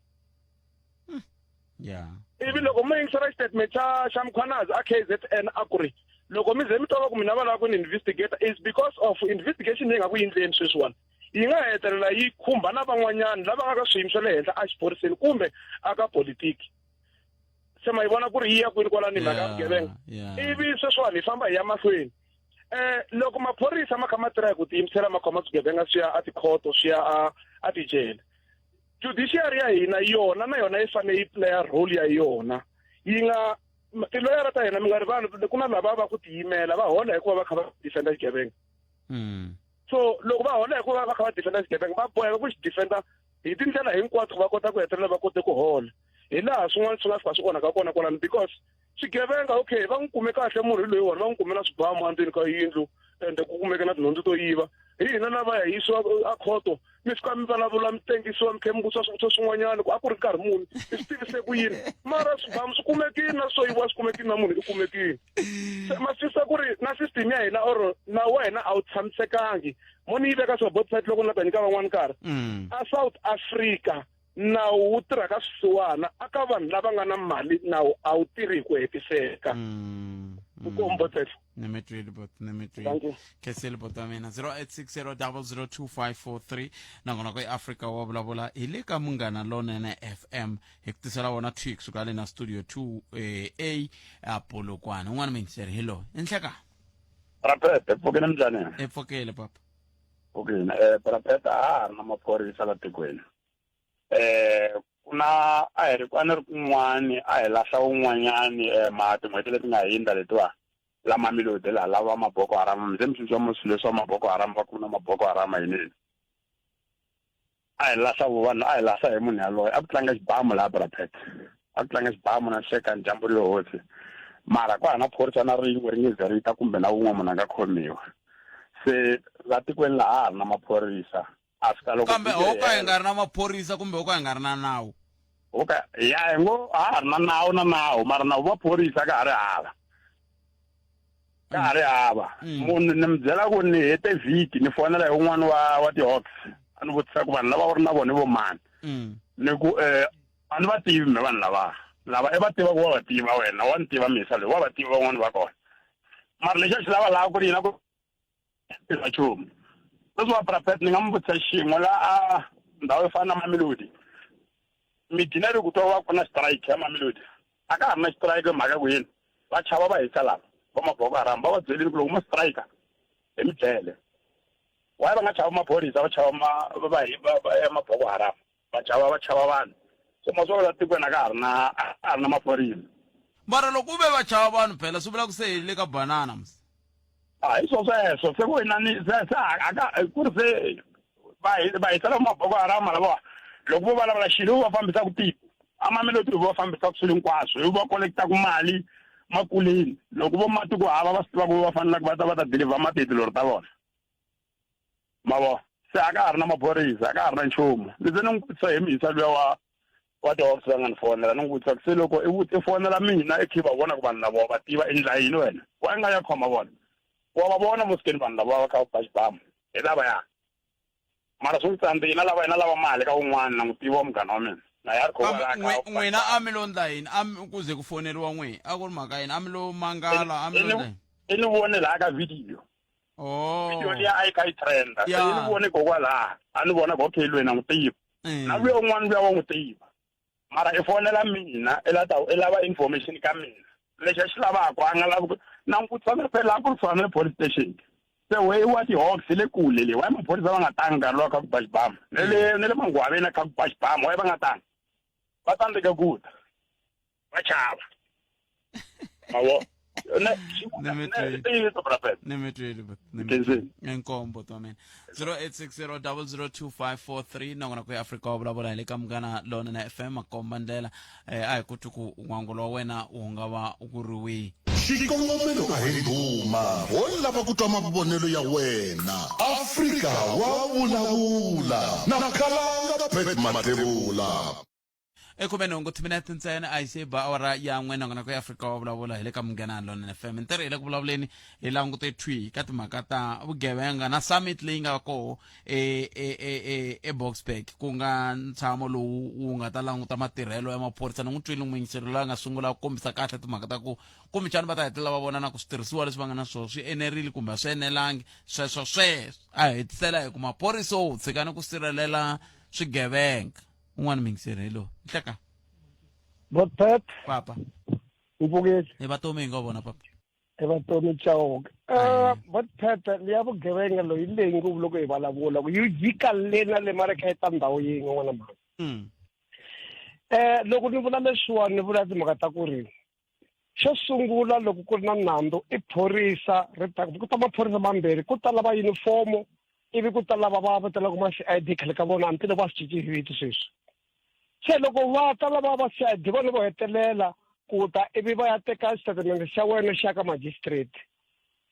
Ivi loko mi yingisela xitatimende xa Mkhwanazi a KZN, a ku ri loko mi ze mi twa va ku mina va lava ku ni investigate is because of investigation leyi nga ku yindleni sweswiwani, yi nga hetelela yi khumba na van'wanyana lava nga ka swiyimo swa le henhla exiphoriseni kumbe aka politiki. Se ma yi vona ku ri yi ya kwini kwalani mhaka ya vugevenga. Ivi sweswiwani hi famba hi ya mahlweni. Eh loko maphorisa ma kha ma tirha hi ku tiyimisela ma khoma swigevenga swi ya a tikhoto swi ya a a tijele. Judiciary ya hina yona na yona yi fanele yi playa role ya yona. Yi nga tiloyara ta hina mi nga rivali ku na lava va ku tiyimela va hola hikuva va kha va defenda xigevenga. So loko va hola hikuva va kha va defenda xigevenga va boheka ku xi defenda hi tindlela hinkwato ku va kota ku hetelela va kote ku hola. Hi laha swin'wana swi nga fika swi onhaka kona kwalano because swigevenga okay va n'wi kume kahle munhu hi loyiwani va n'wi kume na swibamu endzeni ka yindlu ende ku kumeke na tinhundzu to yiva hi hina lava ya yisiwa a khoto mi fika mi vulavula mi tengisiwa mi tlhe mi vutisa swivutiso swin'wanyana ku a ku ri nkarhi muni mi swi tivise ku yini mara swibamu swi kumekile na swo yiviwa swi kumekile na munhu i kumekile se ma swi ku ri na system ya hina or nawu wa hina a wu tshamisekangi mo ni yi veka swa both side loko ni la ta nyika van'wani nkarhi a South Africa nawu wu tirha ka swisiwana a ka vanhu lava nga na mali nawu a wu tirhi hi ku hetiseka nkombo tsetse ni mi twile bot ni mi twile khensile bot wa mina 0860002543 nakona ku eafrika wa vulavula hi le ka munghana lonene fm hi ku tisela wona thwi kusuka le na studio 2 eh, a a polokwane un'wana muyingiseri hi loyi i nhleka Rapete, pfukile minjhani? I pfukile papa. Pfukile. Eh, Rapete a ha ri na maphorisa la tikweni. Eh, ku na a hi ri a ni ri kun'wani a hi lahla un'wanyani eh, ma tin'hweti leti nga hindza letiwa la Mamelodi laha lava maboko Haram mi se mi swi twa mos leswa maboko Haram va ku na maboko Haram yini a hi lahla vo vanhu a hi lahla hi munhu yaloye a ku tlanga xibamu laha Brapet a ku tlanga xibamu na nhlekani dyambu ri yo hosi mara ku hana phorisa na rin'we ri nge ze ri ta kumbe na wun'we munhu a nga khomiwa se la tikweni laha ha ri na maphorisa a fika loko kambe ho ka hi nga ri na maphorisa kumbe ho ka hi nga ri na nawu ho ka ya hi ngo ha ha ri na nawu na nawu mara nawu maphorisa ka ha ri hava ka ha ri hava mm. munhu ni mi byela ku ni hete vhiki ni fonela hi un'wana wa wa ti-hawks a ni vutisa ku vanhu lava u ri na vona i vo mani mm. ni ku um a ni va tivi me vanhu lava lava i va tiva ku wa va tiva wena wa ni tiva misa loyi wa va tiva van'wana va kona mara lexi a xi lava laha ku ri yina ku tiva nchumu sweswi wa prapet ni nga mi vutisa xin'we la a ndhawu yo fana na mamelodi mi gcina ku twa va ku na strike ya mamelodi a ka ha ri na strike hi mhaka ku yini va chava va hisa lava va maboko haram va va byelini ku loko mo strike hi mi dlele why va nga chavi maphorisa va chava ma va va maboko haram va chava va chava vanhu se ma swi vona tikweni a ka ha ri na a ha ri na maphorisa mara loko u ve va chava vanhu phela swi vula ku se hi le ka banana ms a hi swo sweswo se ku inani se se a ka ku ri se va va hisela maboko haram lavawa loko vo vulavula xilo va fambisaka tiko a mamelodi va fambisaka swilo hinkwaswo hi va kolekitaka mali makuleni loko vo mati ku hava va swi tiva ku va faneleke va ta va ta deliver mati hi tilori ta vona ma vo se a ka ha ri na maphorisa a ka ha ri na nchumu ni ze ni n'wi vutisa hi mhisa luya wa wa ti-hawks va nga ni fonela ni n'wi vutisa ku se loko i fonela mina i khe va vona ku vanhu lava wa va tiva i ndla yini wena wa i nga ya khoma vona wa va vona mosikeni vanhu lava va kha va ba xibamu hi lavaya mara swi n'wi tsandzile na lava yena lava mali ka un'wana na n'wi tiva wa munghana wa mina na ya ri kho n'wina a mi lo ndla yini a ku ze ku foneriwa n'wina a ku ri mhaka yini a mi lo mangala a mi lo ndla yini i ni vone laha ka video oh video liya a yi kha yi trenda se ni vone kokwalaha a ni vona ku okay loyi na n'wi tiva mm. na luya un'wana luya wa n'wi tiva mara i fonela mina i la ta i lava information ka mina lexi a xi lavaka a nga lavi ku na n'wi vutisa ni phela a ku ri fana na police station se we wa ti-hawks le kule le why maphorisa va nga tangi nkarhi lowa kha ku ba xibamu ne le ne le mangwaveni a kha ku ba xibamu why va nga tangi va tsandzeke ku ta va chava mavo ni mi twile inkombo twa mina 0860 002543 nakona ku ya afrika wa vulavula hi le ka munghana lona na fm makomba ndlela eh, a hi ku twi ku n'wangulo wa wena wu nga va ku ri wihi xikongomelo a hi ndhuma ho lava ku twa mavonelo ya wena afrika wa vulavula na khalanga pet mathebula ekhumenhungu timinete ntsena a yi se ba awara ya n'we nongonoko ya afrika wa vulavula hi le ka munghana lonene fm ntirho hi le ku vulavuleni hi langute thwi ka timhaka ta vugevenga na summit leyi nga koho eboxburg e, e, ku nga ntshamo lowu wu nga ta languta matirhelo ya maphorisa ni n'wi twile n'wingiselo loyi a nga sungula ku kombisa kahle timhaka ta ku kumbexana va ta hetelela va vona na ku switirhisiwa leswi va nga na swona swi enerile kumbe a swi enelangi sweswo sweswo a hetisela hi ku maphorisa wo tshikani ku sirhelela swigevenga un'wana muyingiseri hello nhleka Botpet papa u pfukile hi vatomi hi nga vona papa Evatoni Chauke. Ahee. Botpete leya vugevenga loyi leyi ngopfu loko hi vulavula ku yi jika le na le mara kha yi ta ndhawu yin'we n'wana mhani. Loko ni vula leswiwani ni vula timhaka ta ku ri xo sungula loko ku ri na nandzu i phorisa ri ta ku ta maphorisa mambirhi ku ta lava yunifomo ivi ku ta lava va vitanaka ma C_I_D khale ka vona hambi loko va swi cinci vito sweswi. Se loko va ta lava va C_I_D vona vo hetelela ku ta ivi va ya teka xitatimende xa wena xi ya ka magistrate.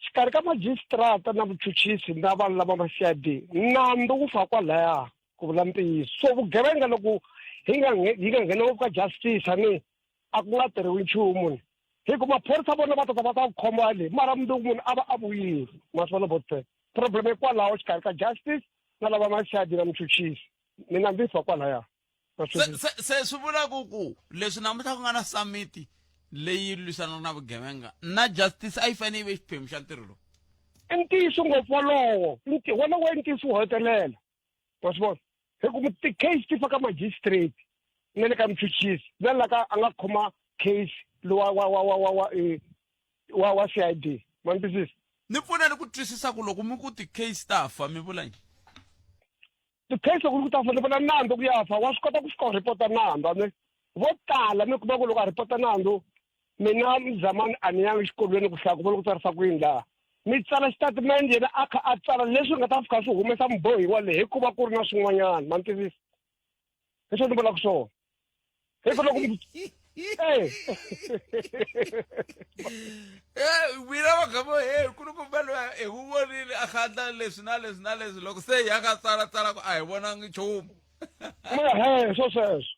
Xikarhi ka magistrata na muchuchisi na vanhu lava va C_I_D nandzu wu fa kwalaya ku vula ntiyiso. So vugevenga loko hi nga hi nga nghena ngopfu ka justice a ni a ku nga tirhiwi nchumu ni hi ku maphorisa vona va tata va ta ku khoma le mara mundzuku munhu a va a vuyile ma swi vona botse problem hikwalaho xikarhi ka justice na lava ma C_I_D na muchuchisi mina ndzi fa kwalaya. Se se swi vula ku ku leswi namuntlha ku nga na summit leyi lwisanaka na vugevenga na justice a yi fanele yi ve xiphemu xa ntirho lowu. I ntiyiso ngopfu wolowo wolowo i ntiyiso wo hetelela wa swi vona hi ku ti-case ti fa ka magistrate na le ka muchuchisi na la ka a nga khoma case lowa wa wa wa wa wa wa wa C_I_D ma ni twisisa. Ni pfuneni ku twisisa ku loko mi ku ti-case ta fa mi vula yini? Ti-case loko ku ta fa ni vona nandzu ku ya fa wa swi kota ku fika u report-a nandzu a ni vo tala mi kuma ku loko a report-a nandzu mina mzamani a ni yangi xikolweni ku hlaya ku vona ku tsarisa ku yini laha mi tsala xitatimende yena a kha a tsala leswi nga ta fika swi humesa mubohiwa leyi hikuva ku ri na swin'wanyana ma ni twisisa hi swona ni vulaka swona hi ku loko mina va kha vo he kulukumba loyi hi ku vonile a kha endla leswi na leswi na leswi loko se hi ya ka tsala tsala ku a hi vonangi nchumu he swo sweswo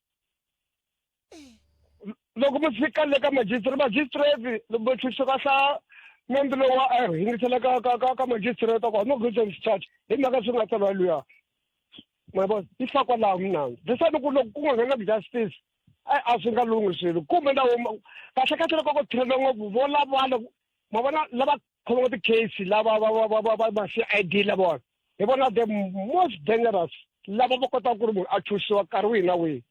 loko mi fika le ka magistrate magistrate loko chuchisa ka hlaya membe lowu a hingisela ka ka ka ka magistrate ku no guilty as charged hi mhaka swi nga tsariwa luya ma vona yi fa kwalaho minandzu leswaku ku loko ku nga nghena justice a swi nga lunghi swilo kumbe na kahle kahle loko ko train ngopfu vo lavana ma vona lava khomaka ti-case lava va va va va va ma C_I_D lavona hi vona the most dangerous lava va kotaka ku ri munhu a chuxiwa nkarhi wihi na wihi.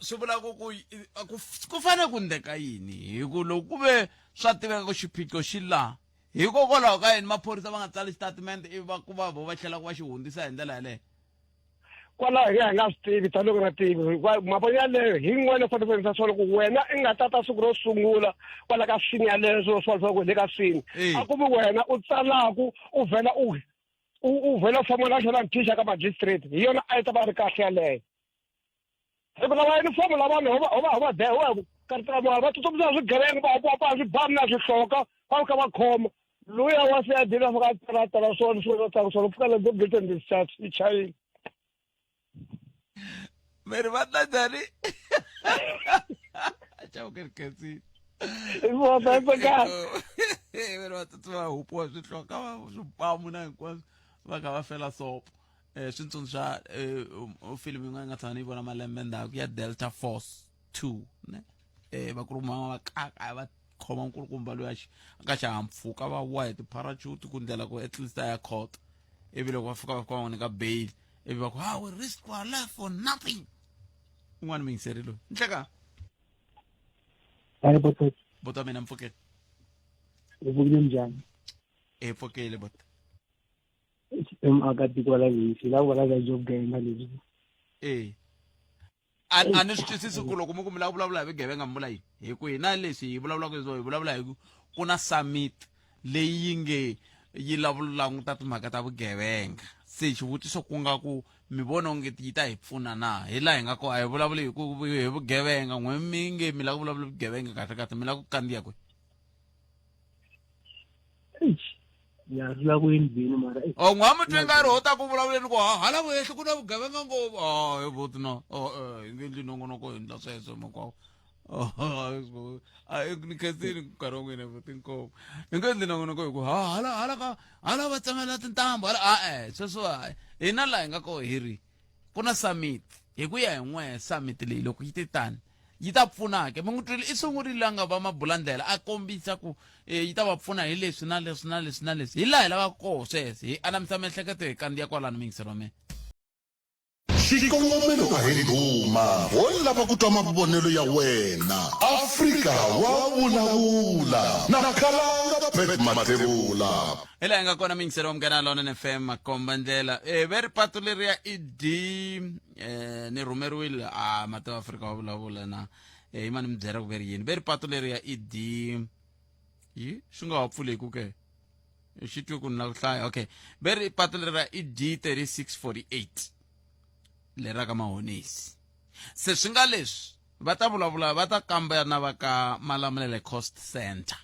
Swi vula ku ku ku fanele ku endleka yini hi ku loko ku ve swa tiveka ku xiphiqo xi laha hikokwalaho ka yini maphorisa va nga tsali xitatimende ivi va ku va vo va tlhela ku va xi hundzisa hi ndlela yaleyo kwalaho hi nga hi nga swi tivi tani loko nga tivi mavoni yaleyo hi yin'wana u fanele ku endlisa swona ku wena i nga tata siku ro sungula kwala ka sini yaleyo swilo swa leswaku hi le ka sini a ku vi wena u tsalaku u vhela u u vhela u famba na xona nthixa ka magistrate hi yona a yi ta va ri kahle yaleyo hi ku lava yunifomo la vanhu ho va ho va ho va daya ho va karhi va va tsutsumisa swigevenga va va va swibamu na swihloka va fika va khoma luya wa se a dina fika a tsala tsala swona swi nga tsala swona fika le guilty and discharge yi chayile meri va ta njhani chauke ri khensile meri va tsutsuma hupiwa swihloka va swibamu na hinkwaswo va kha va fela sopo eh swi tsundzuxa eh, um, film yin'wana nga tshama ni yi vona malembe ndzhaku ya Delta Force 2 ne eh vakulukumba va kaka va khoma nkulukumba loyi a xi ka xihahampfhuka va wa hi ti-parachute ku ndlela ku at least a ya court ivi loko va fika va fika va n'wi nyika bail ivi va ku ah we risk our life for nothing un'wana muyingiseri loyi nhleka Hayi botho. Bota mina mpfukele. Uvukile njhani? Eh pfukele bota. Muakatiko wa la Lexi la vulavula byo vugevenga lebyi. E a a ni swi twisisi ku loko mi ku mi lava vulavula hi vugevenga mi vula yini hi ku hina leswi hi vulavulaka hi swona hi vulavula hi ku ku na summit leyi yi nge yi lava languta timhaka ta vugevenga se xivutiso ku nga ku mi vona onge yi ta hi pfuna na hi laha hi nga kona a hi vulavuli hi ku hi vugevenga n'we mi nge mi lava ku vulavula vugevenga kahle kahle mi lava ku kandziya kwihi Ya swi lava ku endleni mara o oh, n'wa mi twe nkarhi wo ta ku vulavuleni ku ha hala vuhehli ku na vugevenga ngopfu oh hi voti no oh eh, hi nge endli nongonoko hi endla sweswo makwavo oh, a ni khensini nkarhi wa n'wina voti nkomo hi nge endli nongonoko hi ku ha hala hala ka hala va tsemela tintambu hala a-e sweswo hina laha hi nga koho hi ri ku na summit hi ku ya hi n'we summit leyi loko yi te tani yi ta pfuna ke mi n'wi twile i sungurile a nga va mabulandlela a kombisa ku eh, yi ta va pfuna hi leswi na leswi na leswi na leswi hi laha hi lavaka koho sweswo hi anamisa miehleketo hi kandziya kwalano miyingiselo wa mina. Xikongomelo a hi ndhuma, ho lava ku twa mavonelo ya wena. Afrika wa vulavula na Khalanga Pat Mathebula. Hi laha hi nga kona miyingiseri wa Munghana Lonene FM makomba ndlela. E ve ri patu leriya i D eh ni rhumeriwile a Mati wa Afrika wa vulavula na eh yima ni mi byela ku ve ri yini. Ve ri patu leriya i D yi swi nga ha pfuleki ke. Xi twe ku ni la ku hlaya okay. Ve ri patu leriya i D 3648 lera ka Mahonisi. Se swi nga leswi va ta vulavula va ta kamba na va ka Malamulele Cost Center.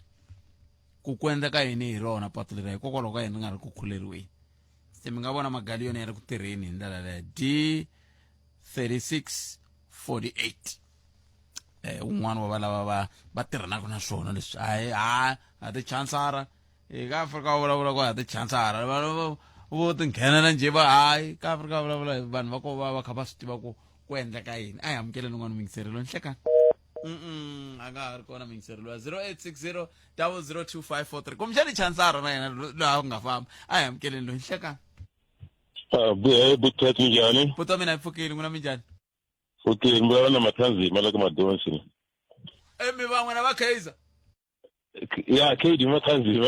Ku ku endleka yini hi rona patu leriya hikokwalaho ka yini ri nga ri ku khuleriweni. Se mi nga vona magaliyoni ya ri ku tirheni hi ndlela leyo D 3648 eh un'wana wa valava va va tirhanaka na swona leswi hayi ha ha ti-chansara eka Afrika va vulavula ku ha ti-chansara va vo ti nghenela njhe va hayi ka Afrika va vulavula vanhu va ko va va kha va swi tiva ku ku endleka yini a hi amukeleni un'wana muyingiseri loyi nhlekani Mm a nga ha ri kona muyingiseri loyi 0860 002543 kumbexani chansara na yena loyi a nga famba a hi amukeleni loyi nhlekani Buthet minjhani? Buti wa mina hi pfukile n'wina minjhani? Pfukile mi vulavula na Mathanzima la ka Madonsi. E mi van'we na va Kaizer? Ya KD Mathanzima.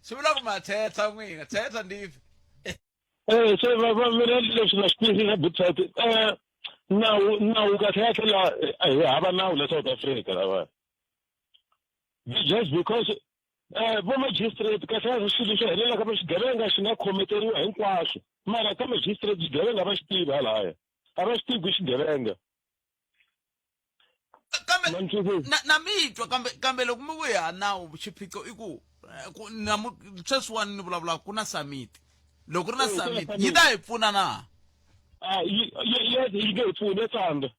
Swi vula ku ma thetha n'wina, thetha ndivi. Eh se va va mina leswi na swi twisisa Buthet eh nawu nawu kahle kahle la hi hava nawu la South Africa lava. Just because eh vo magistrate kahle kahle swilo swi helela ka swigevenga swi nga khometeriwa hinkwaswo mara ka magistrate swigevenga va swi tivi halaya a va swi tivi ku xigevenga kambe na, na mi twa kambe kambe loko mi vuya nawu xiphiqo i ku eh, ku na sweswiwani ni vulavulaka ku na summit loko ri na eh, summit yi ta hi pfuna na ah, yi nge hi pfuni ya tsandza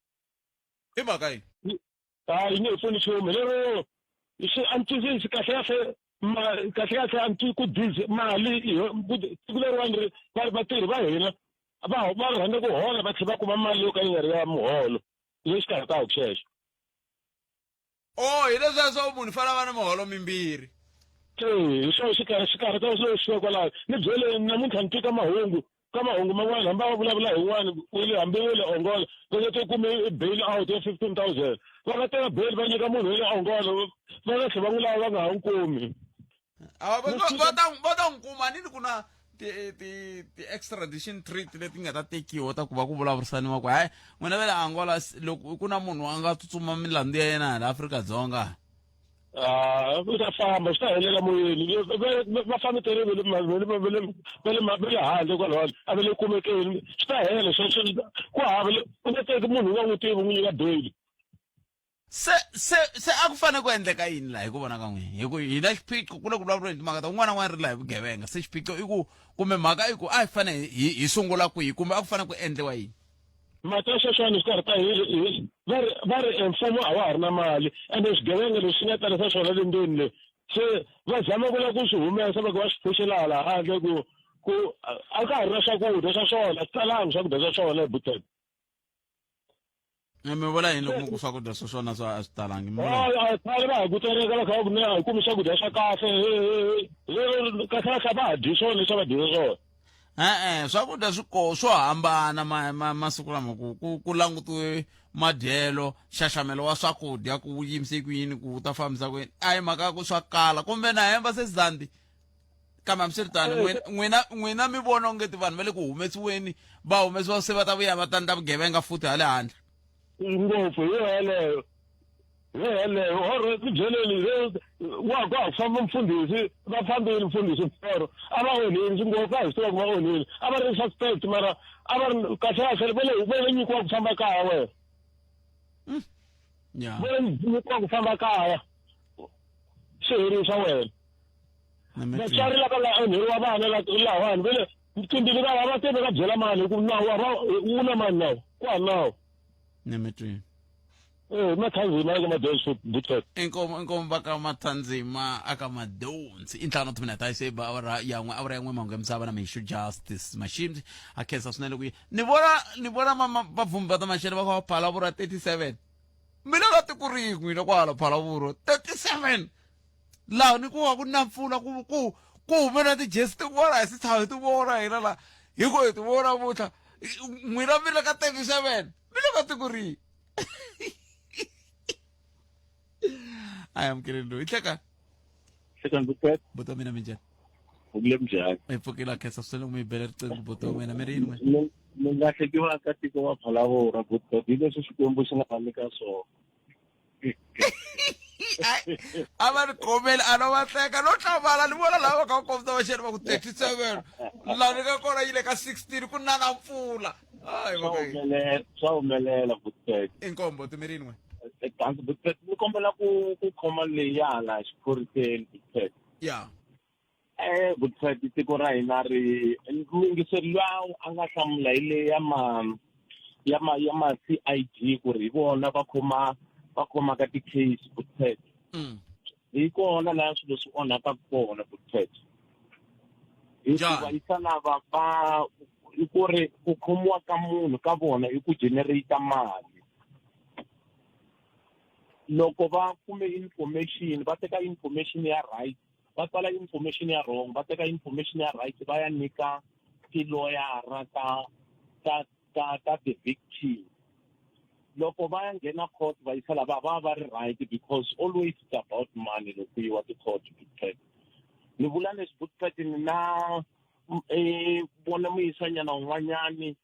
i mhaka yini a yi nge hi pfuni nchumu lero swi a ni twisisi kahle kahle kahle kahle a ni twi ku busy mali siku leriwani ri va vatirhi va hina va va rhandza ku hola va tlhela va kuma mali yo ka yi nga ri ya muholo le xikarhi ka xexo o oh, hi leswiya swa munhu fanele a va na miholo mimbirhi e hi swona xikarhi xikarhi ka swilo swi kwalaho ni byele namuntlha ni twi ka mahungu ka mahungu man'wana hambi a vulavula hi wun'wana wele hambi wele Angola va nga te kume bail out ya 15000 va nga teka bail va nyika munhu wele Angola va nga tlhela va n'wi lava va nga ha n'wi kumi va ta va ta n'wi kuma ni ku na ti ti ti extradition treaty leti nga ta tekiwa ta ku va ku vulavurisaniwa ku hayi n'wina va le Angola loko ku na munhu a nga tsutsuma milandzu ya yena hala Afrika-Dzonga Ah, u ta famba swi ta helela moyeni va fambetere va le handle kwalawani a va le kumekeni swi ta hela sweswo ku hava u nga teki munhu u nga n'wi tivi u n'wi nyika bail se se se a ku fanele ku endleka yini laha hi ku vona ka n'wina hi ku hi na xiphiqo ku le ku vulavuriweni timhaka ta un'wana na un'wana ri laha hi vugevenga se xiphiqo i ku kumbe mhaka i ku a hi fanele hi sungula kwihi kumbe a ku fanele ku endliwa yini Mhaka sweswiwani xikarhi ka hi va ri va ri e mfumo a wa ha ri na mali ende swigevenga leswi swi nga tarisa swona le ndzeni le se va zama ku lava ku swi humesa va ku va swi phuxela hala handle ku ku a ka ha ri na swakudya swa swona a swi talangi swakudya swa swona eButan. Mi vula yini loko mi ku swakudya swa swona swa a swi talangi? Mi vula khale va ha ku tereka va kha va ku a hi kumi swakudya swa kahle kahle kahle va ha dyi swona leswi a va dyisa swona. E-e swakudya swi ko swo hambana ma, ma, masiku lama ku ku ku langutiwe madyelo nxaxamelo wa swakudya ku wu yimise ku yini ku wu ta fambisa ku yini a hi mhaka ya ku swa kala kumbe na hemba sezandi kambe hambiswiritano n'wina n'wina mi vona ongeti vanhu va le ku humesiweni va humesiwa se va ta vuya va ta ndla vugevenga futhi hale handle ngopfu hi yo yeleyo yeleyo or ti byeleni wa ku ha famba mfundhisi va fambile mfundhisi mforo a va onhile swi ngopfu a hi swi tiva ku va onhile a va ri suspect mara a va ri kahle kahle va le va le nyikiwa ku famba kaya wena va le nyikiwa ku famba kaya swi herile swa wena vatswari lava nga onheriwa vana lahawani va le timbili va va te va byela mani hi ku nawu wu na mani nawu ku ha nawu ni mi twini Eh, mathanzima eka madonsi butet inkomo inkomo va ka mathanzima aka madonsi i ntlhanu timinete a yi se ba awara ya n'we awara ya n'we mahungu ya misava na mixo justice mashimzi a khensa swinene ku ni vona ni vona vabvumbi va ta maxele va kha va phala vurwa 37 mina ka tiko rin'we loko hala phala vurwa 37 laha ni ku wa ku na mpfula ku ku Ku hume na tijesi tin'wana hi si tshama hi ti vona hina la hi ku hi ti vona namuntlha. N'wina mi le ka 37 mi le ka tiko rihi? A hi amukeleni loyi. Hlekani. Hlekani Butpet. Buti wa mina minjhani? Pfukile minjhani? Hi pfukile a khensa swinene ku mi bela riqingho buti wa mina mi ri yini n'wina? Mi nga hlekiwa ka tiko wa Phalavora Butpet hi leswi Xikwembu xi nga va nyika swona. A va ni khomeli a no va hleka no hlamala ni vona lava va kha va kombisa vaxeni va ku 37 laha ni nga kona yi le ka 16 ku na na mpfula. Hayi Swa humelela, swa humelela Butpet. Inkombo timirini n'we. Danki Butpet ni kombela ku ku khoma leyi ya hala xiphoriseni Butpet. Ya. Eh Butpet tiko ra hina ri muyingiseri luya a nga hlamula hi le ya ma ya ma ya ma CID ku ri hi vona va khoma va khomaka ti-case Butpet. Hi kona laha swilo swi onhaka kona Butpet. Hikuva yisa lava va i ku ri ku khomiwa ka munhu ka vona i ku generate mali. Loko va kume information va teka information ya right va tsala information ya wrong va teka information ya right va ya nyika tiloyara ta ta ta ta the victim. Loko va ya nghena court va yisa lava va va ri right because always it's about money loko ku yiwa ti-court Butpet. Ni vula leswi Butpet ni na vona muyisanyana un'wanyani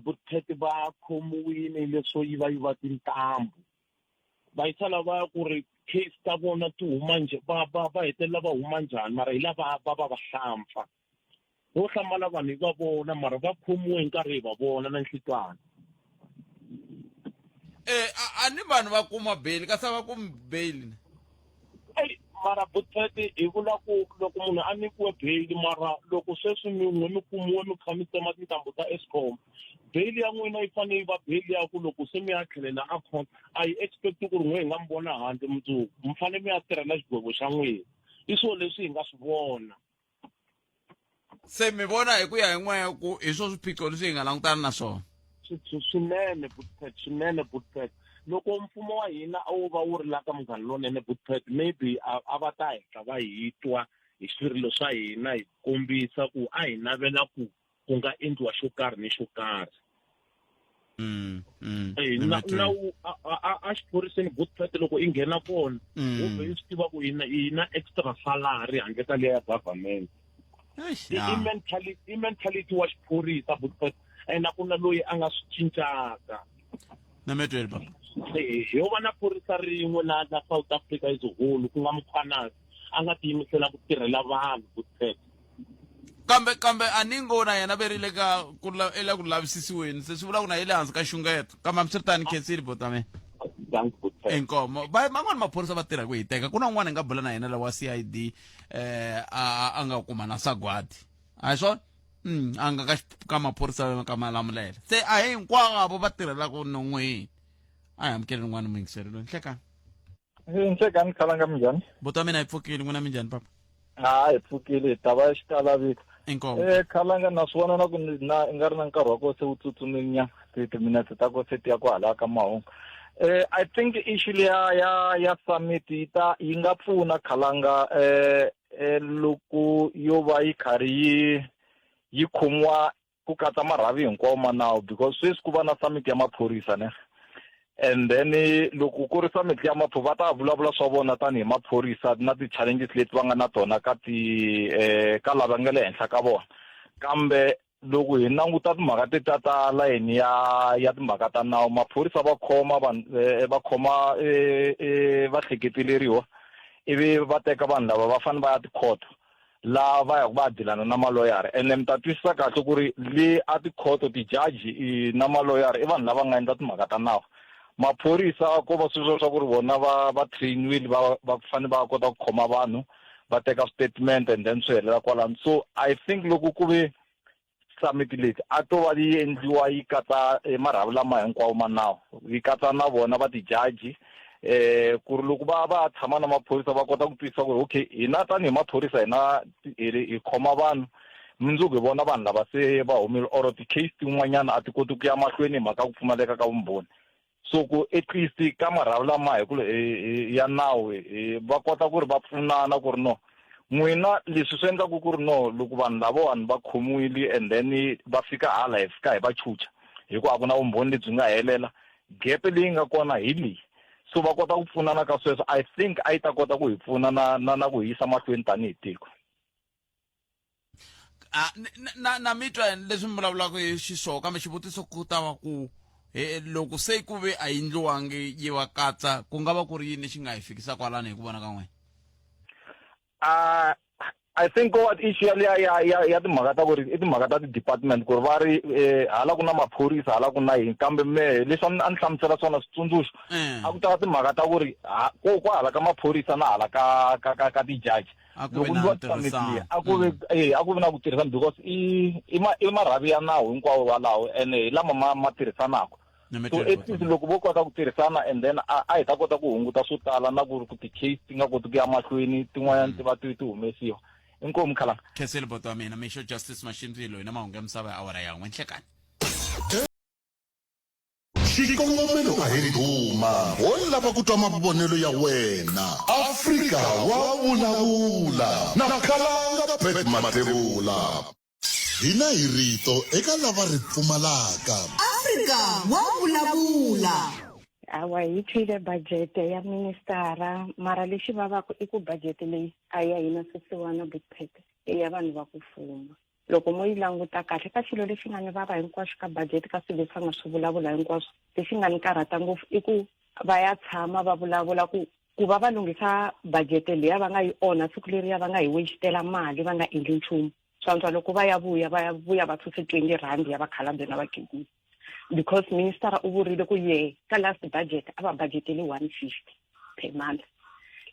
Butpet va khomiwile leswo yivayiva tintambu. Va yisa lava ku ri case ta vona ti huma njhe va va va hetelela va huma njhani mara hi lava va va vahlampfa. Ho hlamala vanhu hi va vona mara va khomiwe hi nkarhi hi va vona na nhlikani. Eh a ni vanhu va kuma bail kasi a va kumi bail ni. Ey mara Butpet hi vula ku loko munhu a nyikiwe bail mara loko sweswi mi n'we mi kumiwe mi kha mi tsema tintambu ta Eskom bail ya n'wina yi fanele yi va bail ya ku loko se mi ya tlhelela a court a yi expect ku ri n'we hi nga mi vona handle mundzuku mi fanele mi ya tirhela xigwevo xa n'wina i swilo leswi hi nga swi vona. Se mi vona hi ku ya hi n'wehe ku hi swo swiphiqo leswi hi nga langutana na swona. Swinene Butpet, swinene Butpet. Loko mfumo wa hina a wu va wu ri la ka Munghana Lonene Butpet, maybe a a va ta hatla va hi twa hi swirilo swa hina hi kombisa ku a hi navela ku ku nga endliwa xo karhi ni xo karhi. Eh, Ni na mi twile. na wu- a a- a xiphoriseni Butpet loko i nghena kona wo vhe i swi tiva ku i na i na extra salary handle ka liya ya government. Eish, I ya. i mentality i mentality wa xiphorisa Butpet and a ku na loyi a nga swi cincaka. Na mi twile papa. Eh, ho va na phorisa rin'we la la South Africa as a whole ku nga Mkhwanazi a nga tiyimisela ku tirhela vanhu Butpet. Kambe kambe a ni ngo na yena ve ri le ka ku la i le ku lavisisiweni se swi vula ku na yi le hansi ka nxungeto kambe hambiswiritano khensile buti wa mina. Inkomo va man'wani maphorisa va tirha ku hiteka ku na un'wana hi nga bula na yena la wa CID eh a a nga kuma na sagwadi a hi swona a nga ka ka maphorisa ka Malamulele se a hi hinkwavo va tirhelaka non'weni a hi amukeli rin'wana muyingiseri loyi nhlekani. Nhlekani Khalanga minjhani? Buti wa mina hi pfukile n'wina minjhani papa? Ha hi pfukile hi ta va xikalavika. Inkomu. Eh Khalanga na swi vona na ku na i nga ri na nkarhi wa ko se wu tsutsumile nyana ti timinetse ta ko se ti ya ku hala ka mahungu. Eh I think issue liya ya ya summit yi ta yi nga pfuna Khalanga eh eh loko yo va yi karhi yi yi khomiwa ku katsa marhavi hinkwawo ma nawu because sweswi ku va na summit ya maphorisa ne and then loko ku ri summit ya maphorisa va ta vulavula swa vona tanihi maphorisa na ti-challenges leti va nga na tona ka ti ka lava nga le henhla ka vona kambe loko hi languta timhaka tetiya ta layeni ya ya timhaka ta nawu maphorisa va khoma vanhu va khoma vahleketeleriwa ivi va teka vanhu lava va fanele va ya tikhoto la va yaka va ya dilana na maloyara ene mi ta twisisa kahle ku ri le a tikhoto ti-judge na maloyara i vanhu lava nga endla timhaka ta nawu maphorisa ko va sweswo swa ku ri vona va va trainiwile va va fanele va kota ku khoma vanhu va teka statement and then swi helela kwalano so I think loko ku ve Summit leti a to va yi endliwa yi katsa eh, marhavi lama hinkwawo ma nawu yi katsa na vona va tijaji eh ku ri loko va va tshama na maphorisa va kota ku twisisa ku ri okay hina tanihi maphorisa hina hi khoma vanhu mundzuku hi vona vanhu lava se va humile or ti-case tin'wanyana a ti koti ku ya mahlweni hi mhaka ku pfumaleka ka vumbhoni so ku at least ka marhavi lama hi ku ya nawu va kota ku ri va pfunana ku ri no N'wina leswi swi endlaku ku ri no loko vanhu lavawani va khomiwile and then va fika hala hi fika hi va chucha hi ku a ku na vumbhoni lebyi nga helela, gap leyi nga kona hi leyi. So va kota ku pfunana ka sweswo, I think a yi ta kota ku hi pfuna na na na ku hi yisa mahlweni tanihi tiko. A na na mi twa leswi mi vulavulaka hi xiswona kambe xivutiso ku ta va ku he loko se ku ve a yi ndliwangi yi va katsa ku nga va ku ri yini lexi nga hi fikisa kwalano hi ku vona ka n'wina? Uh, I think what issue ya ya ya ya timhaka ta ku ri i timhaka ta ti-department ku ri va ri eh, hala ku na maphorisa hala ku na yini kambe mehe leswi a ni hlamusela swona switsundzuxo mm. a ku ta va timhaka ta ku ri ko kwa hala ka maphorisa na hala ka ka ka ka ti-judge loko ndzi va summit leyi a ku ve mm. eh a ku vi na ku tirhisana because i i ma i marhavi ya nawu hinkwawo walawo ene hi lama ma ma tirhisanaka so at least loko vo kota ku tirhisana and then a a hi ta kota ku hunguta swo tala na ku ri ku ti-case ti nga koti ku ya mahlweni tin'wanyana ti va ti ti humesiwa inkomu khalanga khensile boto wa mina mixo justice mashindzilo hi na mahungu ya misava ya awara yan'we nhlekani Xikongomelo a hi ndhuma, ho lava ku twa mavonelo ya wena. Afrika wa vulavula na Khalanga Pat Mathebula. Hina hi rito eka lava ri pfumalaka. Afrika wa vulavula. Hawa hi twile budget ya ministara mara lexi vavaka i ku budget leyi a ya hina swisiwana Botpete i ya vanhu va ku fuma loko mo yi languta kahle ka xilo lexi nga ni vava hinkwaswo ka budget ka swilo leswi va nga swi vulavula hinkwaswo lexi nga ni karhata ngopfu i ku va ya tshama va vulavula ku ku va va lunghisa budget liya va nga yi onha siku leriya va nga hi wexitela mali va nga endli nchumu swantswa loko va ya vuya va ya vuya va suse 20 rand ya vakhalabye na vakhegula because minister u vurile ku ye ka last budget a va budgetele 150 per month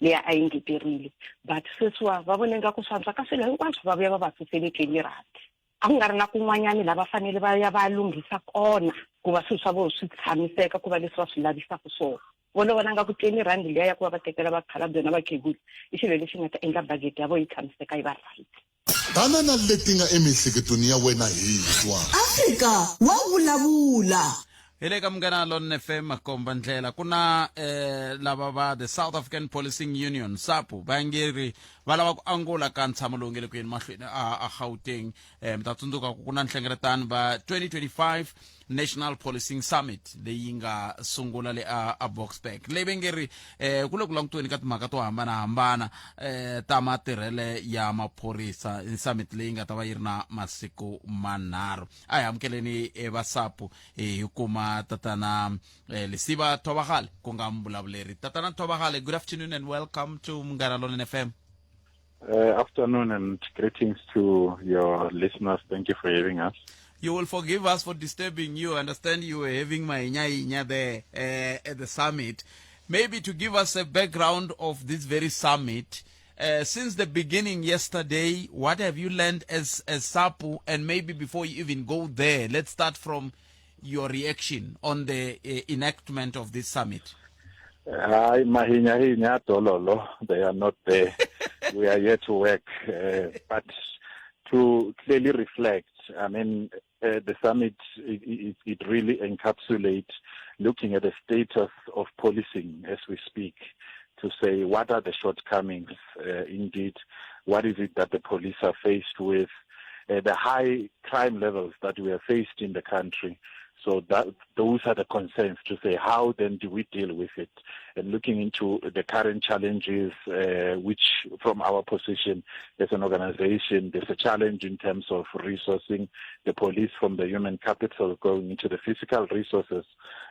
leyi a yi ngeterile but sweswiwa va vone nga ku swantswa ka swilo hinkwaswo va vuya va va susele 20 rand a ku nga ri na kun'wanyani la va fanele va ya va lunghisa kona ku va swilo swa vona swi tshamiseka ku va leswi va swi lavisaka swona vona vona nga ku 20 rand liya ya ku va va tekela vakhalabye na vakhegula i xilo lexi nga ta endla budget ya vona yi tshamiseka yi va right Tana na leti nga emiehleketweni ya wena hi twa. Afrika wa vulavula. Hi le ka Munghana Lonene FM komba ndlela ku na eh, lava va the South African Policing Union SAPU va nge ri va lava ku angula ka ntshamo lowu nge le ku yeni mahlweni a, a Gauteng eh, mi ta tsundzuka ku ku na nhlengeletano va 2025 National Policing Summit leyi nga sungula le a, a Boksburg leyi va nge ri eh, ku le ku langutiweni ka timhaka to hambanahambana eh, ta matirhele ya maphorisa summit leyi nga ta va yi ri na masiku manharhu a hi amukeleni eh, va SAPU eh, hi kuma tatana eh, Lesiba Thobagale ku nga mbulavuleri tatana Thobagale good afternoon and welcome to Munghana Lonene FM Uh, afternoon and greetings to your listeners. Thank you for having us. You will forgive us for disturbing you. I understand you were having my inya there uh, at the summit. Maybe to give us a background of this very summit, uh, since the beginning yesterday, what have you learned as, as SAPU? And maybe before you even go there, let's start from your reaction on the uh, enactment of this summit. Hi, Mahinya Hinya Dololo. They are not there. we are here to work. Uh, but to clearly reflect, I mean, uh, the summit, it, it, it really encapsulates looking at the status of policing as we speak to say what are the shortcomings uh, indeed, what is it that the police are faced with, uh, the high crime levels that we are faced in the country. So that those are the concerns to say how then do we deal with it, and looking into the current challenges, uh, which from our position as an organization, there's a challenge in terms of resourcing the police from the human capital going into the physical resources,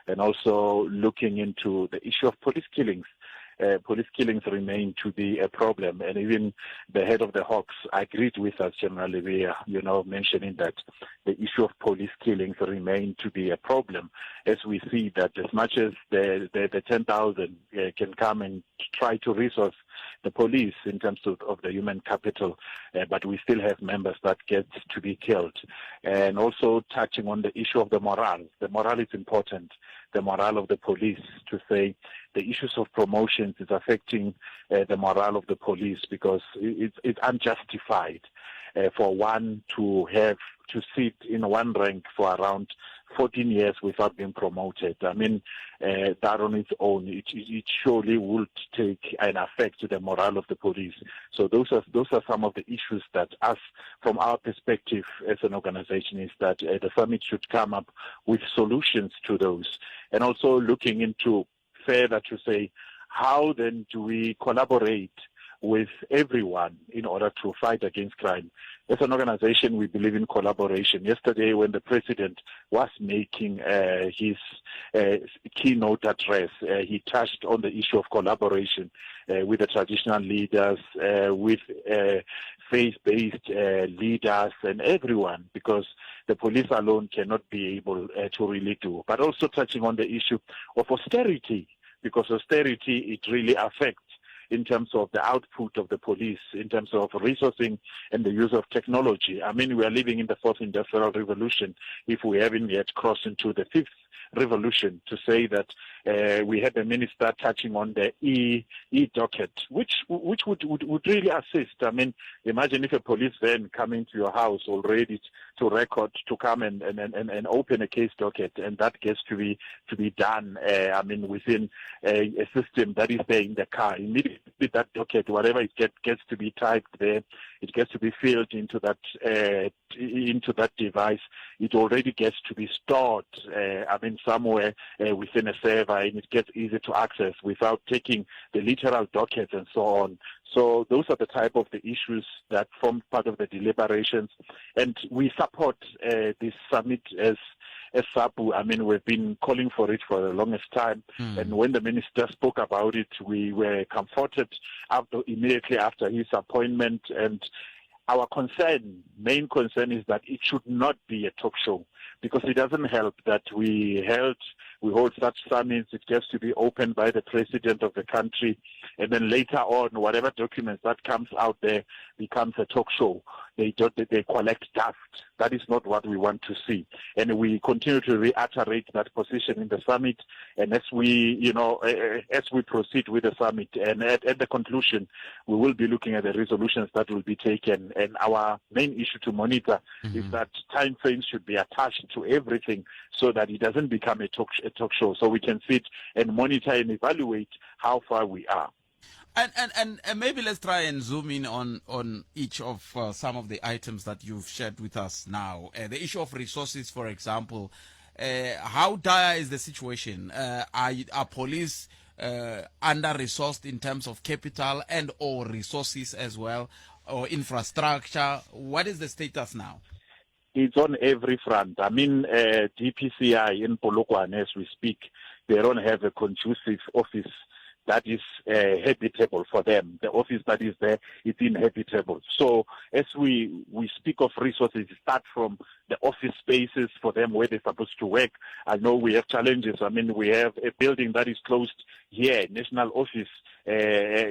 and also looking into the issue of police killings uh, police killings remain to be a problem. And even the head of the Hawks agreed with us, General Lebeya, you know, mentioning that the issue of police killings remain to be a problem, as we see that as much as the, the, the 10,000 uh, can come and try to resource the police in terms of, of the human capital, uh, but we still have members that get to be killed. And also touching on the issue of the morale. The morale is important the morale of the police to say the issues of promotions is affecting uh, the morale of the police because it's, it's unjustified uh, for one to have to sit in one rank for around 14 years without being promoted. I mean, uh, that on its own, it, it surely would take an affect to the morale of the police. So those are those are some of the issues that us, from our perspective as an organization, is that uh, the summit should come up with solutions to those, and also looking into further to say, how then do we collaborate with everyone in order to fight against crime. As an organization, we believe in collaboration. Yesterday, when the president was making uh, his uh, keynote address, uh, he touched on the issue of collaboration uh, with the traditional leaders, uh, with uh, faith-based leaders and everyone, because the police alone cannot be able to really do. But also touching on the issue of austerity, because austerity, it really affects in terms of the output of the police, in terms of resourcing and the use of technology. I mean, we are living in the fourth industrial revolution if we haven't yet crossed into the fifth revolution, to say that uh, we had a minister touching on the e e docket, which which would, would, would really assist. I mean, imagine if a police van coming to your house already to record to come and, and, and, and open a case docket, and that gets to be to be done. Uh, I mean, within a, a system that is there in the car. Immediately, that docket, whatever it get, gets to be typed there, it gets to be filled into that uh, into that device. It already gets to be stored. Uh, I mean, somewhere uh, within a server, and it gets easy to access without taking the literal docket and so on. So those are the type of the issues that form part of the deliberations, and we support uh, this summit as as SAPU. I mean, we've been calling for it for the longest time. Mm. And when the minister spoke about it, we were comforted after, immediately after his appointment. And our concern, main concern is that it should not be a talk show because it doesn't help that we held we hold such summits it gets to be opened by the president of the country and then later on whatever documents that comes out there becomes a talk show they don't they collect dust that is not what we want to see and we continue to reiterate that position in the summit and as we you know eh, eh, as we proceed with the summit and at, at the conclusion we will be looking at the resolutions that will be taken and our main issue to monitor mm-hmm. is that time frames should be attached to everything so that it doesn't become a talk, a talk show so we can sit and monitor and evaluate how far we are and, and, and, and maybe let's try and zoom in on, on each of uh, some of the items that you've shared with us now. Uh, the issue of resources, for example, uh, how dire is the situation? Uh, are, are police uh, under-resourced in terms of capital and or resources as well, or infrastructure? What is the status now? It's on every front. I mean, uh, DPCI in Polokwane, as we speak, they don't have a conducive office that is uh, habitable for them. The office that is there is inhabitable. So as we, we speak of resources, start from the office spaces for them where they're supposed to work. I know we have challenges. I mean, we have a building that is closed here, national office uh,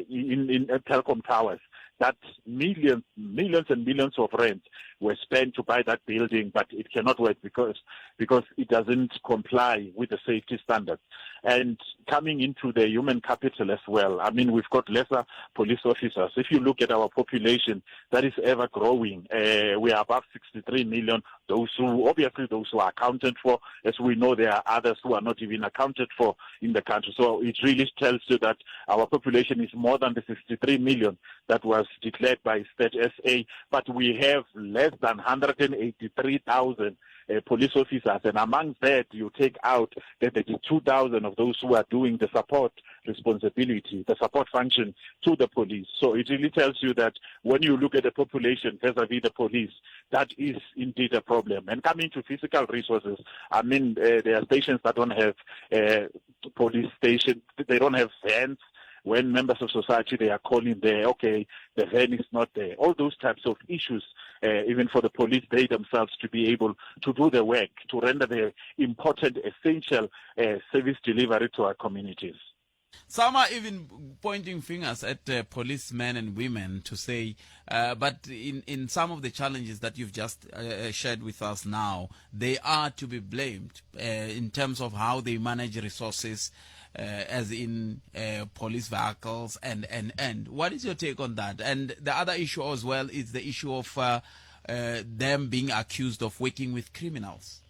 in, in Telkom Towers that millions, millions and millions of rent were spent to buy that building, but it cannot work because, because it doesn't comply with the safety standards. And coming into the human capital as well, I mean, we've got lesser police officers. If you look at our population, that is ever growing. Uh, we are above 63 million. Those who, obviously, those who are accounted for, as we know, there are others who are not even accounted for in the country. So it really tells you that our population is more than the 63 million that was declared by State SA, but we have less than 183,000 uh, police officers. And among that, you take out the 32,000 of those who are doing the support responsibility, the support function to the police. So it really tells you that when you look at the population vis-a-vis the police, that is indeed a problem. And coming to physical resources, I mean, uh, there are stations that don't have uh, police stations, they don't have vans when members of society they are calling there, okay, the van is not there. All those types of issues, uh, even for the police, they themselves to be able to do the work, to render the important, essential uh, service delivery to our communities. Some are even pointing fingers at uh, policemen and women to say, uh, but in, in some of the challenges that you've just uh, uh shared with us now, they are to be blamed uh, in terms of how they manage resources, uh, as in police vehicles and, and, and. What is your take on that? And the other issue as well is the issue of them being accused of working with criminals.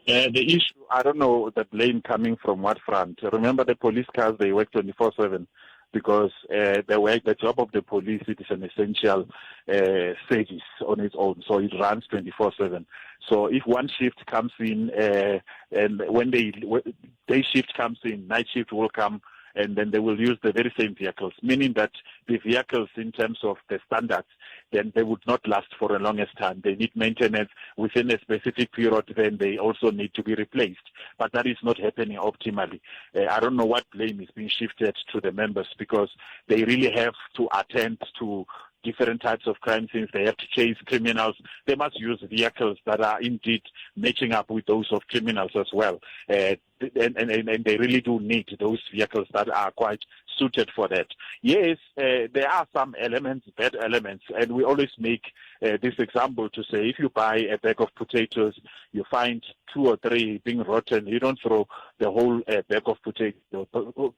The issue, I don't know the blame coming from what front. Remember the police cars, they work 24-7 because uh, the work, the job of the police, it is an essential uh, service on its own. So it runs 24-7. So if one shift comes in, uh, and when they, day shift comes in, night shift will come and then they will use the very same vehicles, meaning that the vehicles in terms of the standards, then they would not last for the longest time. They need maintenance within a specific period, then they also need to be replaced. But that is not happening optimally. Uh, I don't know what blame is being shifted to the members because they really have to attend to different types of crime scenes. They have to chase criminals. They must use vehicles that are indeed matching up with those of criminals as well. Uh, and, and, and they really do need those vehicles that are quite suited for that. Yes, uh, there are some elements, bad elements, and we always make uh, this example to say if you buy a bag of potatoes, you find two or three being rotten, you don't throw the whole uh, bag of potato,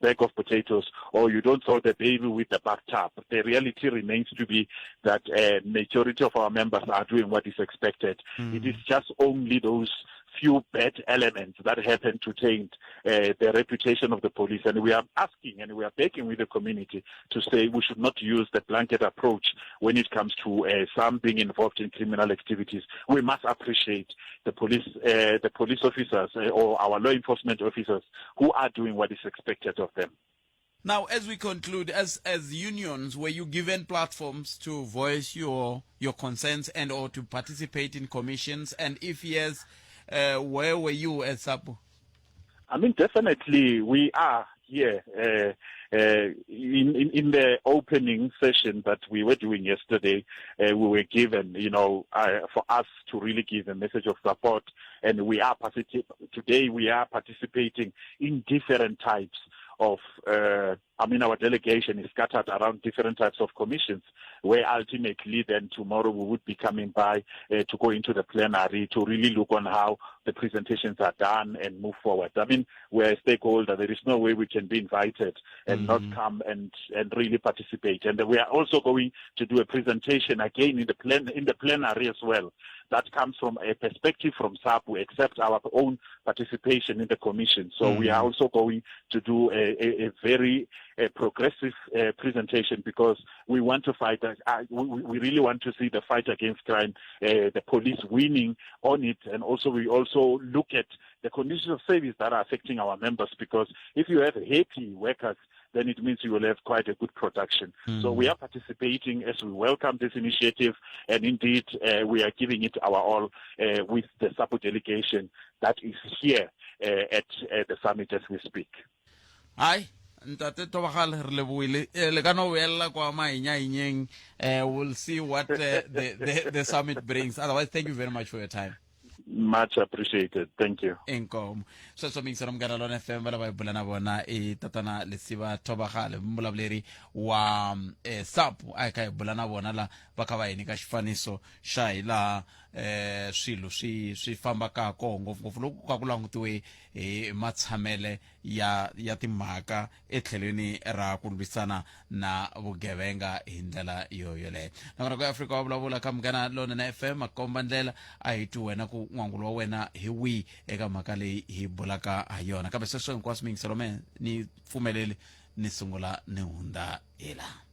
bag of potatoes, or you don't throw the baby with the bathtub. The reality remains to be that uh, majority of our members are doing what is expected. Mm. It is just only those few bad elements that happen to taint uh, the reputation of the police. And we are asking and we are begging with the community to say we should not use the blanket approach when it comes to uh, some being involved in criminal activities. We must appreciate the police, uh, the police officers uh, or our law enforcement officers who are doing what is expected of them. Now, as we conclude, as, as unions, were you given platforms to voice your, your concerns and or to participate in commissions? And if yes, uh, where were you as SAPU? I mean, definitely we are here uh, uh, in, in, in the opening session that we were doing yesterday. Uh, we were given, you know, uh, for us to really give a message of support, and we are today we are participating in different types of, uh, I mean, our delegation is scattered around different types of commissions, where ultimately then tomorrow we would be coming by uh, to go into the plenary to really look on how the presentations are done and move forward. I mean, we're a stakeholder. There is no way we can be invited and mm-hmm. not come and, and really participate. And we are also going to do a presentation again in the, plen- in the plenary as well. That comes from a perspective from SAP. We accept our own participation in the commission. So mm-hmm. we are also going to do a, a, a very a progressive uh, presentation because we want to fight, uh, we, we really want to see the fight against crime, uh, the police winning on it. And also we also look at the conditions of service that are affecting our members because if you have happy workers, then it means you will have quite a good production. Mm. So we are participating as we welcome this initiative, and indeed uh, we are giving it our all uh, with the SAPO delegation that is here uh, at uh, the summit as we speak. Hi. ntate tobagale re leboile eh, le ka no boelela kwa mainyainyeng uh, we'll see what uh, the, the, the summit brings otherwise thank you very much for your time much appreciated thank you inkomo sweswo mingiselo munghana lona fm va lava hi bula na vona i tatana lesiva thobagale muvulavuleri wa eh, sapu a hi kha hi bula na vona la va kha va hi nyika xifaniso xa hi laha eh, swilo swi swi fambaka koho ngopfungopfu loko ka ku langutiwe hi matshamele ya ya timhaka etlhelweni ra ku lwisana na vugevenga hi ndlela yo yoleyo nakona ku afrika wa vulavula ka munghana lonene fm a komba ndlela a hi twi wena ku n'wangulo wa wena hi wihi eka mhaka leyi hi bulaka ha yona kambe sweswo hinkwaswo miyingiselo me ni pfumeleli ni sungula ni hundza hi laha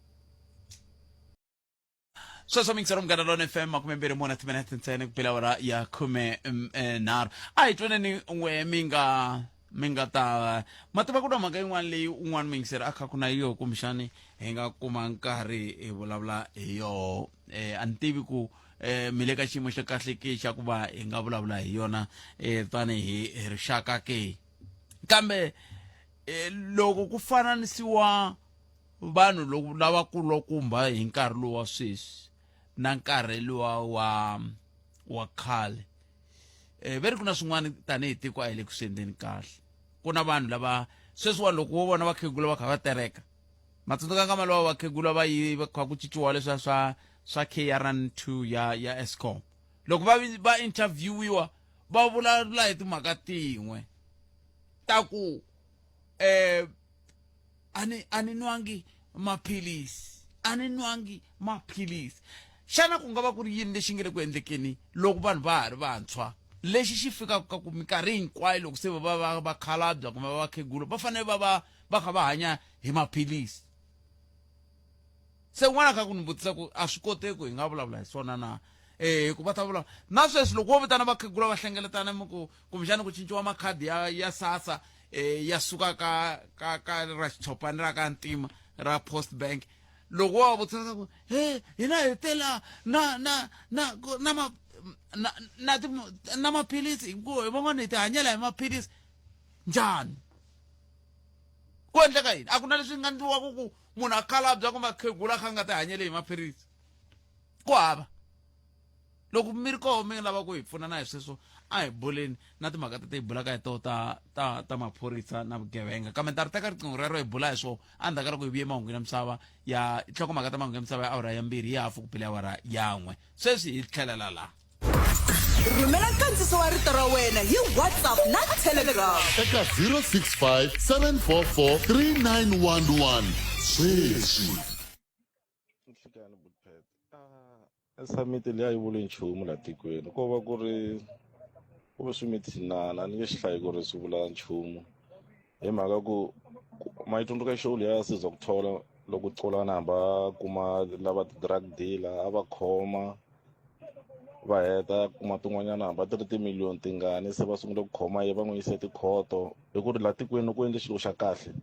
sweswo mingiselo munghana lona fm makumembirhi mune timinete ntsena ku bela awara ya khume mm, eh, nharhu a hi twaneni n'we mi nga mi nga ta ma tiva ku na mhaka yin'wana leyi un'wana muyingiseri a kha ku na yoho kumbexani hi nga kuma nkarhi hi vulavula hi yoho eh, a ni tivi ku eh, mi le ka xiyimo xa kahle ke xa ku va hi nga vulavula hi yona eh, tanihi hi rixaka ke kambe eh, loko ku fananisiwa vanhu loko lavakulukumba hi nkarhi lowu wa sweswi na nkarhi luwa wa wa khale eh ve ri ku na swin'wana tanihi tiko a hi le ku swi endleni kahle ku na vanhu lava sweswiwani loko wo vona vakhegula va kha va tereka matsundzuka nkama lowa vakhegula va yi va kha ku cinciwa leswiya swa swa KRN2 ya ya Eskom loko va va interviewiwa va vulavula hi timhaka tin'we ta ku eh ani ani nwangi maphilisi ani nwangi maphilisi xana ku nga va ku ri yini lexi nge le ku endlekeni loko vanhu va ha ri vantshwa lexi xi fikaka ka ku minkarhi hinkwayo loko se va va vakhalabya kumbe va vakhegula va fanele va va va kha va hanya hi maphilisi se un'wana kha ku ni vutisa ku a swi koteki ku hi nga vulavula hi swona na eh hikuva va ta vulavula na sweswi loko wo vitana vakhegula va hlengeletana mi ku kumbexana ku cinciwa makhadi ya ya sasa eh ya suka ka ka ka ra xitshopani ra ka ntima ra post bank loko wa vutisa ku he hina hi tela na na na na ma na na ti na maphilisi hi ku hi van'wana hi ti hanyela hi maphilisi njhani ku endleka yini a ku na leswi nga ndliwaka ku munhu a khalabya kumbe a khegula a kha a nga ti hanyeli hi maphilisi ku hava loko mi ri koho mi lava ku hi pfuna na hi sweswo a hi buleni na timhaka tete hi bulaka hi toho ta ta ta maphorisa na vugevenga kambe ta ri teka riqingho rero hi bula hi swoho endzhaku ka loko hi vuye mahungwini ya misava ya nhlokomhaka ta mahungu ya misava ya awara ya mbirhi ya hafu ku bile awara ya n'we sweswi hi tlhelela laha rhumela nkandziso wa rito ra wena hi whatsapp na telegram eka 065 744 3911 sweswi Nhlikani Bootpad. Ah, summit leyi a yi vuli nchumu laha tikweni ko va ku ri ku ve swimithinana ni nge xi hlayi ku ri swi vula nchumu hi mhaka ku ma yi tsundzuka show liya ya Siza ku thola loko Xolani hamba a kuma lava ti-drug dealer a va khoma va heta kuma tin'wanyana hamba ti ri timiliyoni tingani se va sungule ku khoma ye va n'wi yise tikhoto hi ku ri laha tikweni loko u endle xilo xa kahle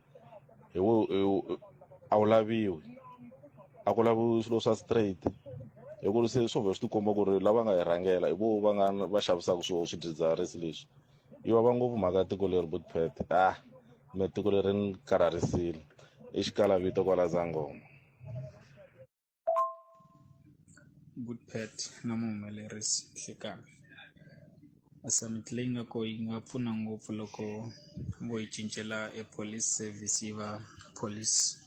hi wo a wu laviwi a ku laviwi swilo swa straight hi ku ri se swo vhe swi tikomba ku ri lava nga hi rhangela hi vo va nga va xavisaka swo swidzidziharisi leswi yi vava ngopfu mhaka ya tiko leri butpet ah me tiko leri ni karharisile i xikalavito kwala zangoma Good Pat na muhumelerisi Nhlekani. A summit leyi nga kona yi nga pfuna ngopfu loko vo yi cincela e police service yi va police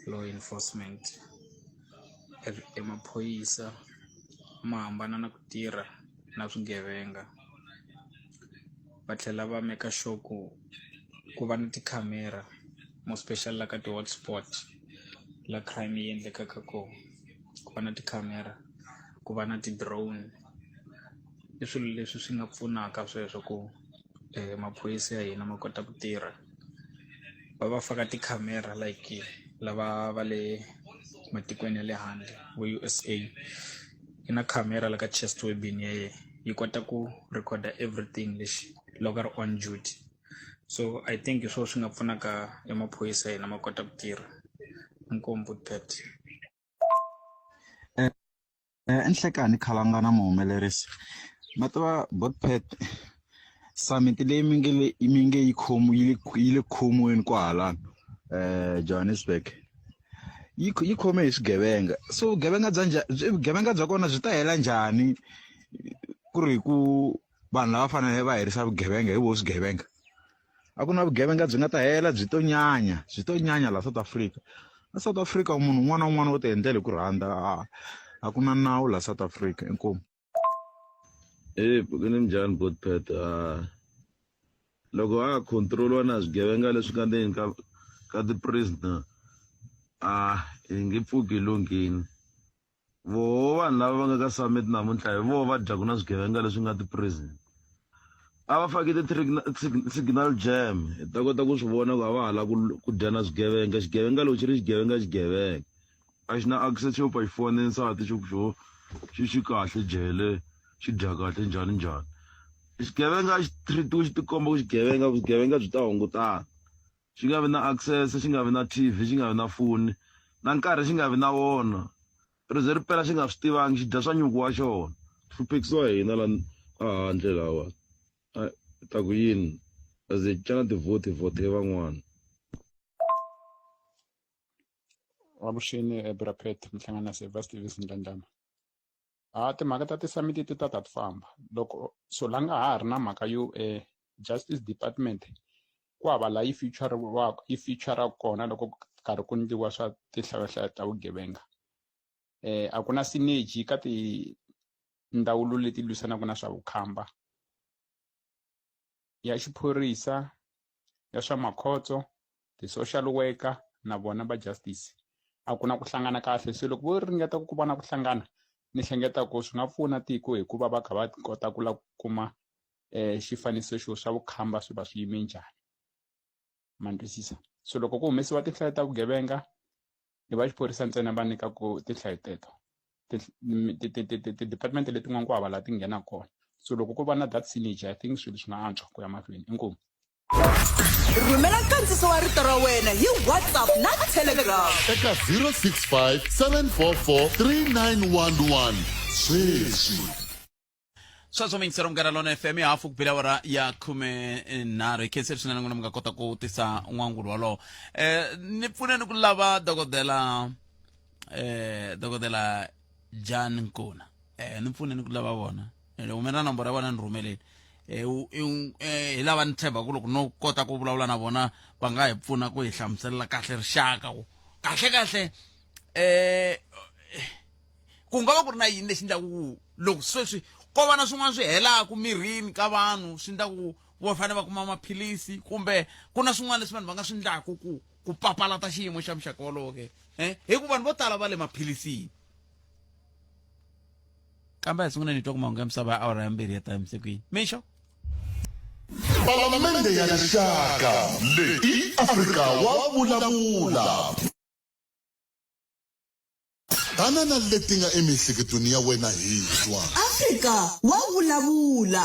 law enforcement. E maphorisa ma hambana na ku tirha na swigevenga va tlhela va make sure ku ku va na tikhamera more special la ka ti-hotspot la crime yi endlekaka kona ku va na tikhamera ku va na ti-drone i swilo leswi swi nga pfunaka sweswo ku maphorisa ya hina ma kota ku tirha va va faka tikhamera like lava va le matikweni ya le handle vo U_S_A yi na khamera la ka chest weapon ya yena yi kota ku record everything lexi loko a ri on duty so i think hi swona swi nga pfunaka e maphorisa ya hina ma kota ku tirha inkomu Bootpet. Eh, Nhlekani Khalanga na muhumelerisi ma tiva Botpet summit leyi mi nge le mi nge yi khomi yi le yi le ku khomiweni kwahalano Johannesburg yi yi khome hi swigevenga so vugevenga bya njhani vugevenga bya kona byi ta hela njhani ku ri ku vanhu lava fanele va herisa vugevenga hi voho swigevenga a ku na vugevenga byi nga ta hela byi to nyanya byi to nyanya laha South Africa a South Africa munhu un'wana na un'wana wo ti endlela hi ku rhandza a a ku na nawu laha South Africa inkomu Hey, pfukini njhani Botpet? Ah, loko a control-iwa na swigevenga leswi nga ndzeni ka ka ti-prisoner ah hi nge pfuki hi lunghini voho vanhu lava va nga ka summit namuntlha hi voho va dyaku na swigevenga leswi nga ti-prison a va faki ti-signal jam hi ta kota ku swi vona ku a va ha lava ku dya na swigevenga xigevenga loko xi ri xigevenga xigevenga a xi na access xo pfa xi fonela nsati xo ku xo xi xi kahle jele xi dya kahle njhani njhani xigevenga a xi treat-iwi xi tikomba ku xigevenga vugevenga byi ta hungutana xi nga vi na access xi nga vi na T_V xi nga vi na foni na nkarhi xi nga vi na wona ri ze ri pela xi nga swi tivangi xi dya swa nyuku wa xona hluphekisiwa hina la a handle lawa a ta ku yini as hi cana ti-vote hi vote van'wana Avuxeni bra Pat mi hlangana na Silver Stevens Ndlandlama. Ha timhaka ta ti-summit ti ta ta ti famba loko so la nga ha ri na mhaka yo justice department ku hava laha yi feature yi feature kona loko ku karhi ku endliwa swa tinhlayohlayo ta vugevenga a ku na synergy ka tindzawulo leti lwisanaka na swa vukhamba ya xiphorisa ya swa makhotso ti-social worker na vona va justice a ku na ku hlangana kahle se loko vo ringeta ku va na ku hlangana ni hlengeta ku swi nga pfuna tiko hikuva va kha va kota ku la kuma eh xifaniso xo swa vukhamba swi va swi yime njhani ma ni twisisa so loko ku humesiwa tinhlayo ta vugevenga i va xiphorisa ntsena va nyikaku tinhlayo teto ti-department letin'wana ku hava laha ti nghenaka kona so loko ko va na that synergy i think swilo swi nga antswa ku ya mahlweni inkomu rhumela nkandziso wa rito ra wena hi whatsapp na telegram eka 065 744 3911 sweswi Sweswo mi yingisela Munghana Lonene FM ya hafu ku bile awara ya 13 hi khensile swinene n'wina mi nga kota ku tisa n'wangulo wolowo eh ni pfuneni ku lava dokodela eh dokodela Jan Nkuna eh ni pfuneni ku lava vona eh, loko mi ri na nomboro ya vona ni rhumeleni eh, u- i- eh, hi lava ni tshemba ku loko no kota ku vulavula na vona va nga hi pfuna ku hi hlamuselela kahle rixaka ku kahle kahle eh ku nga va ku ri na yini lexi endlaku ku loko sweswi ko va na swin'wana swi helaku mirini ka vanhu swi endlaku ku va fanele va kuma maphilisi kumbe ku na swin'wana leswi vanhu va nga swi endlaku ku ku papalata xiyimo xa muxaka wolowo ke eh hi ku vanhu vo tala va le maphilisini kambe a hi sunguleni hi twa ku mahungu ya misava ya awara ya mbirhi ya ta emusikwini mixo Palamende ya Rixaka leyi i Afrika wa vulavula. Tana na leti nga emiehleketweni ya wena hi twa. Afrika wa vulavula.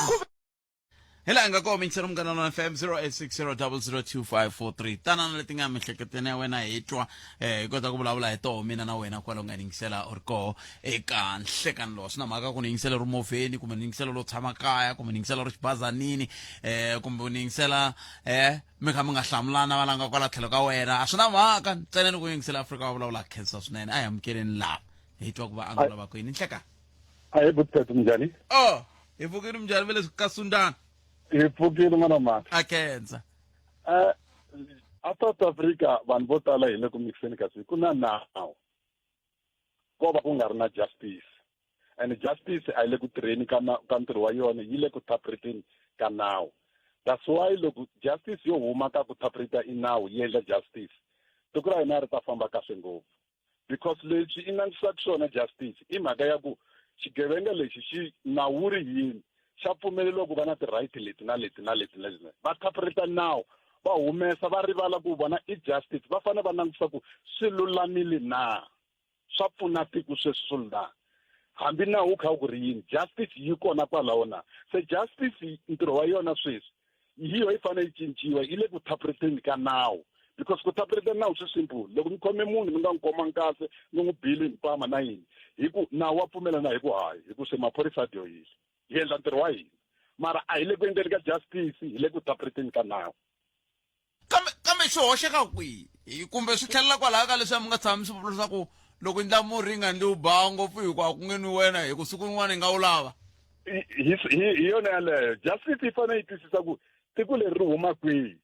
Hi laha hi nga kona minchelo munghana lona FM 0860002543 tana na leti nga miehleketweni ya wena hi twa eh hi kota ku vulavula hi toho mina na wena kwala u nga yingisela u ri koho eka nhlekani lowu swi na mhaka ku ni yingisela ri movheni kumbe ni yingisela lo tshama kaya kumbe ni yingisela ri xibazanini eh kumbe ni yingisela eh mi kha mi nga hlamulana va langa kwala tlhelo ka wena a swi na mhaka ntsena ni ku yingisela afrika wa vulavula khensa swinene a hi amukeleni lava hi twa ku va angula va ku yini nhleka a hi butiphethu minjhani o hi pfukile minjhani ve leswi ka sundana hi pfukile n'wana mhani a khensa um a south africa vanhu vo tala hi le ku mikiseni kasi ku na nawu ko va ku nga ri na justice and justice a yi le ku tirheni ka ka ntirho wa yona yi le ku interpreteni ka nawu that's why loko justice yo huma ka ku interpreta i nawu yi endla justice tiko ra hina ri ta famba kahle ngopfu because leswi i langutisaka swona justice i mhaka ya ku xigevenga lexi xi nawu wu ri yini xa pfumeleriwa ku va na ti-right leti na leti na leti na leti va interpreta nawu va humesa va rivala ku vona i justice va fanele va langutisa ku swi lulamile na swa pfuna tiko sweswo na hambi nawu wu kha wu ku ri yini justice yi kona kwalaho na se justice ntirho wa yona sweswi hi yo yi fanele yi cinciwa yi le ku interpreteni ka nawu because ku interpreta nawu swi simple loko mi khome munhu mi nga n'wi khomangi kahle mi n'wi bile hi mpama na yini hi ku nawu wa pfumela na hi ku hayi hi ku se maphorisa a dyohile hi endla ntirho wa hina mara a hi le ku endleni ka justice hi le ku interpreteni ka nawu kambe kambe swi hoxeka kwihi kumbe swi tlhelela kwalaho ka leswiya mi nga tshama mi swi vula leswaku loko ndla murhi yi nga ndli wu ba ngopfu hi ku a ku nge nwi wena hi ku siku rin'wana yi nga wu lava hi yona yaleyo justice yi fanele yi twisisa ku tiko leri ri huma kwihi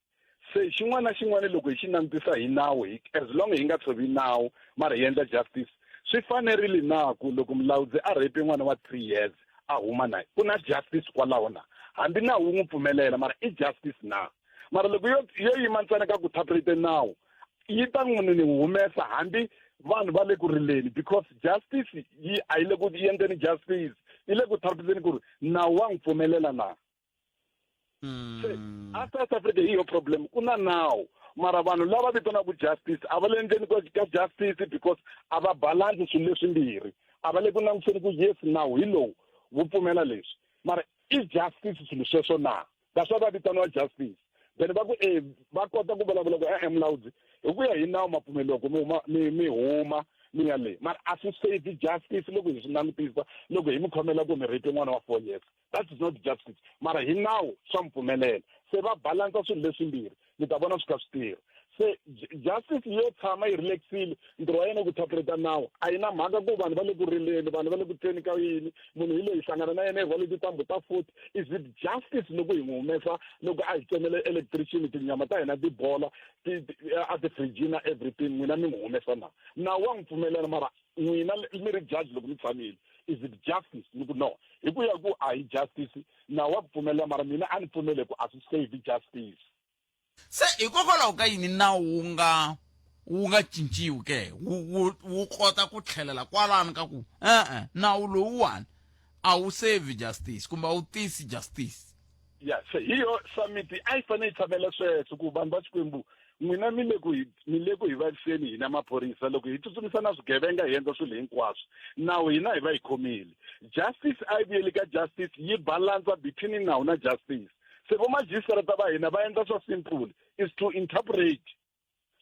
se xin'wana na xin'wana loko hi xi langutisa hi nawu hi as long hi nga tshovi nawu mara hi endla justice swi fanerile na ku loko mulawudzi a rape n'wana wa three years a huma na ku na justice kwalaho na hambi nawu wu n'wi pfumelela mara i justice na mara loko yo yo yima ntsena ka ku interprete nawu yi ta n'wi ni humesa hambi vanhu va le ku rileni because justice yi a yi le ku endleni justice yi le ku interpreteni ku ri nawu wa n'wi pfumelela na se a South Africa hi yo problem ku na nawu mara vanhu lava vitanaku justice a va le endleni ka justice because a va balance swilo leswimbirhi a va le ku langutiseni ku yes nawu hi lowu wu pfumela leswi mara i justice swilo sweswo na that's why va vitaniwa justice then va ku e va kota ku vulavula ku e-e mulawudzi hi ku ya hi nawu ma pfumeleriwa ku mi huma mi mi huma mi ya le mara a swi save justice loko hi swi langutisa loko hi mi khomela ku mi rape n'wana wa four years that is not justice mara hi nawu swa mi pfumelela se va balansa swilo leswimbirhi mi ta vona swi kha swi tirha se justice yo tshama yi relaxile ntirho wa yena ku interpreta nawu a yi na mhaka ku vanhu va le ku rileni vanhu va le ku tweni ka yini munhu hi leyi hlangana na yena hi rhwale tintambu ta 40 is it justice loko hi n'wi humesa loko a hi tsemele electrician tinyama ta hina ti bola a ti-fridge na everything n'wina mi n'wi humesa na nawu wa n'wi pfumelela mara n'wina mi ri judge loko mi tshamile is it justice ni ku no hi ku ya ku a hi justice nawu wa ku pfumelela mara mina a ni pfumele ku a swi save justice se hikokwalaho ka yini nawu wu nga wu nga cinciwi ke wu wu wu kota ku tlhelela kwalano ka ku e-e nawu lowuwani a wu save justice kumbe a wu tisi justice Ya, se hi yo summit a yi fanele yi tshamela sweswo ku vanhu va Xikwembu n'wina mi le ku hi mi le ku hi vaviseni hina maphorisa loko hi tsutsumisa na swigevenga hi endla swilo hinkwaswo nawu hina hi va hi khomile justice a yi vuyeli ka justice yi balansa between nawu na justice se vo majisitarata va hina va endla swa simple is to interpret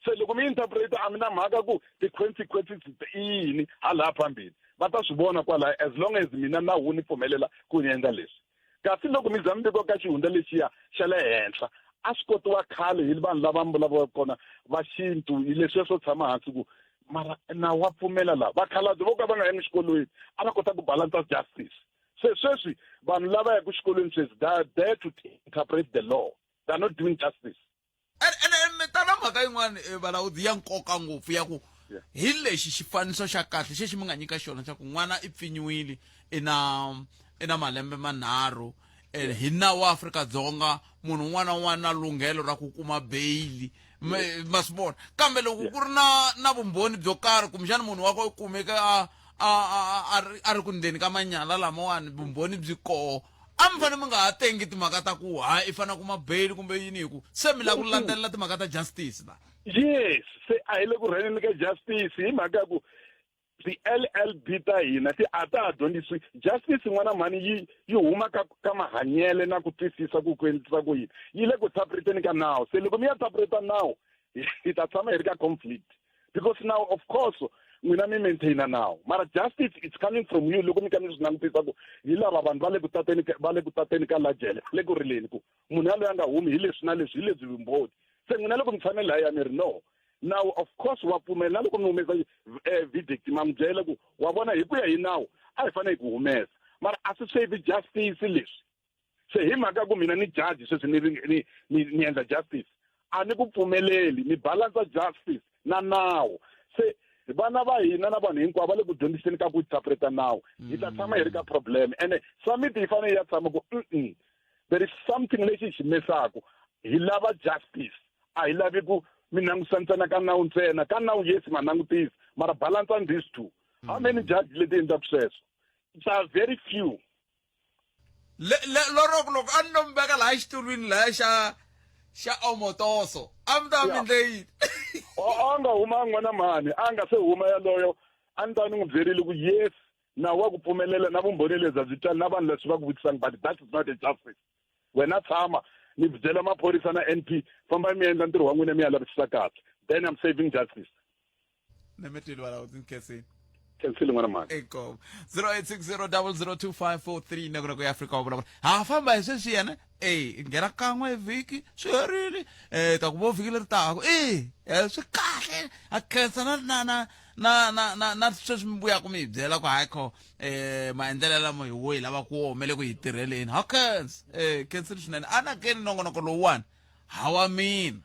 se loko mi interpreta a mi na mhaka ku ti-consequences i yini halaha phambili va ta swi vona kwalaya as long as mina nawu wu ni pfumelela ku ni endla leswi kasi loko mi za mi vekiwa ka xihundla lexiya xa le henhla a swi kotiwa khale hi vanhu lava mi vulavulaka kona va xintu hi leswiya swo tshama hansi ku mara nawu wa pfumela laha vakhalabye vo ka va nga yangi xikolweni a va kota ku balansa justice se sweswi vanhu lava yaka xikolweni sweswi they are there to interpret the law they are not doing justice ene mi ta na mhaka yin'wana eh, valawudzi ya nkoka ngopfu ya ku hi lexi xifaniso xa kahle xexi mi nga nyika xona xa ku n'wana i pfinyiwile i na i na malembe manharhu eh, hi nawu wa Afrika-Dzonga munhu un'wana na un'wana na lunghelo ra ku kuma beyili ma swi vona kambe loko ku ri na na vumbhoni byo karhi kumbexana munhu wa ko kumeke a a a a ri ku ndzeni ka manyala lamawani vumbhoni byi koho a mi fanele mi nga ha tengi timhaka ta ku ha i fanele kuma bail kumbe yini hi ku se mi lava ku landzelela timhaka ta justice la yes se a hi le ku rhaneni ka justice hi mhaka ya ku ti-llb ta hina ti a ta ha dyondzisiwi justice n'wana mhani yi yi huma ka ka mahanyele na ku twisisa ku ku endlisa ku yini yi le ku interpreteni ka nawu se loko mi ya interpreta nawu hi ta tshama hi ri ka conflict because now of course n'wina mi maintaina nawu mara justice it's coming from you loko mi ka mi swi langutisa ku hi lava vanhu va le ku tateni va le ku tateni ka la jele le ku rileni ku munhu yaloye a nga humi hi leswi na leswi hi lebyi vumbhoni se n'wina loko mi tshame lahaya mi ri no nawu of course wa pfumela na loko mi humesa eh, verdict ma mi byela ku wa vona hi ku ya hi nawu a hi fanele hi ku humesa mara a swi save justice leswi se hi mhaka ku mina ni judge sweswi ni ni ni ni endla justice a ni ku pfumeleli ni balansa justice na nawu se vana va hina na vanhu hinkwavo va le ku dyondziseni ka ku interpreta nawu hi ta tshama hi ri ka problem ene summit yi fanele ya tshama ku mm there is something lexi hi xi mesaku hi lava justice a hi lavi ku mi langutisa ntsena ka nawu ntsena ka nawu yes ma langutisa mara balansa these two how many judge leti endlaka sweswo it's a very few Le le loroko loko a ni no mi veka laha xitulwini laya xa xa omotoso a mi ta mi ndle yini a nga huma n'wana mhani a nga se huma yaloyo a ni ta ni n'wi byerile ku yes nawu wa ku pfumelela na vumbhoni lebyi a byi twali na vanhu leswi va ku vutisanga but that is not a justice wena tshama ni byela maphorisa na n p famba mi endla ntirho wa n'wina mi ya lavisisa kahle then i'm saving justice nemetwile walawo tinkhensini khensile n'wana mhani inkomo 0860002543 nako ya Afrika wa vulavula ha famba hi sweswi yena e nghena kan'we hi vhiki swi herile um ta ku vo vhiki leri taka e swi kahle a khensa na na na na na na na sweswi mi vuyaka mi hi byela ku hayi kho um maendlelo lama hi wo hi lava ku wo me le ku hi tirheleni ha khensa um khensile swinene anakeni nongonoko lowuwani hawa mina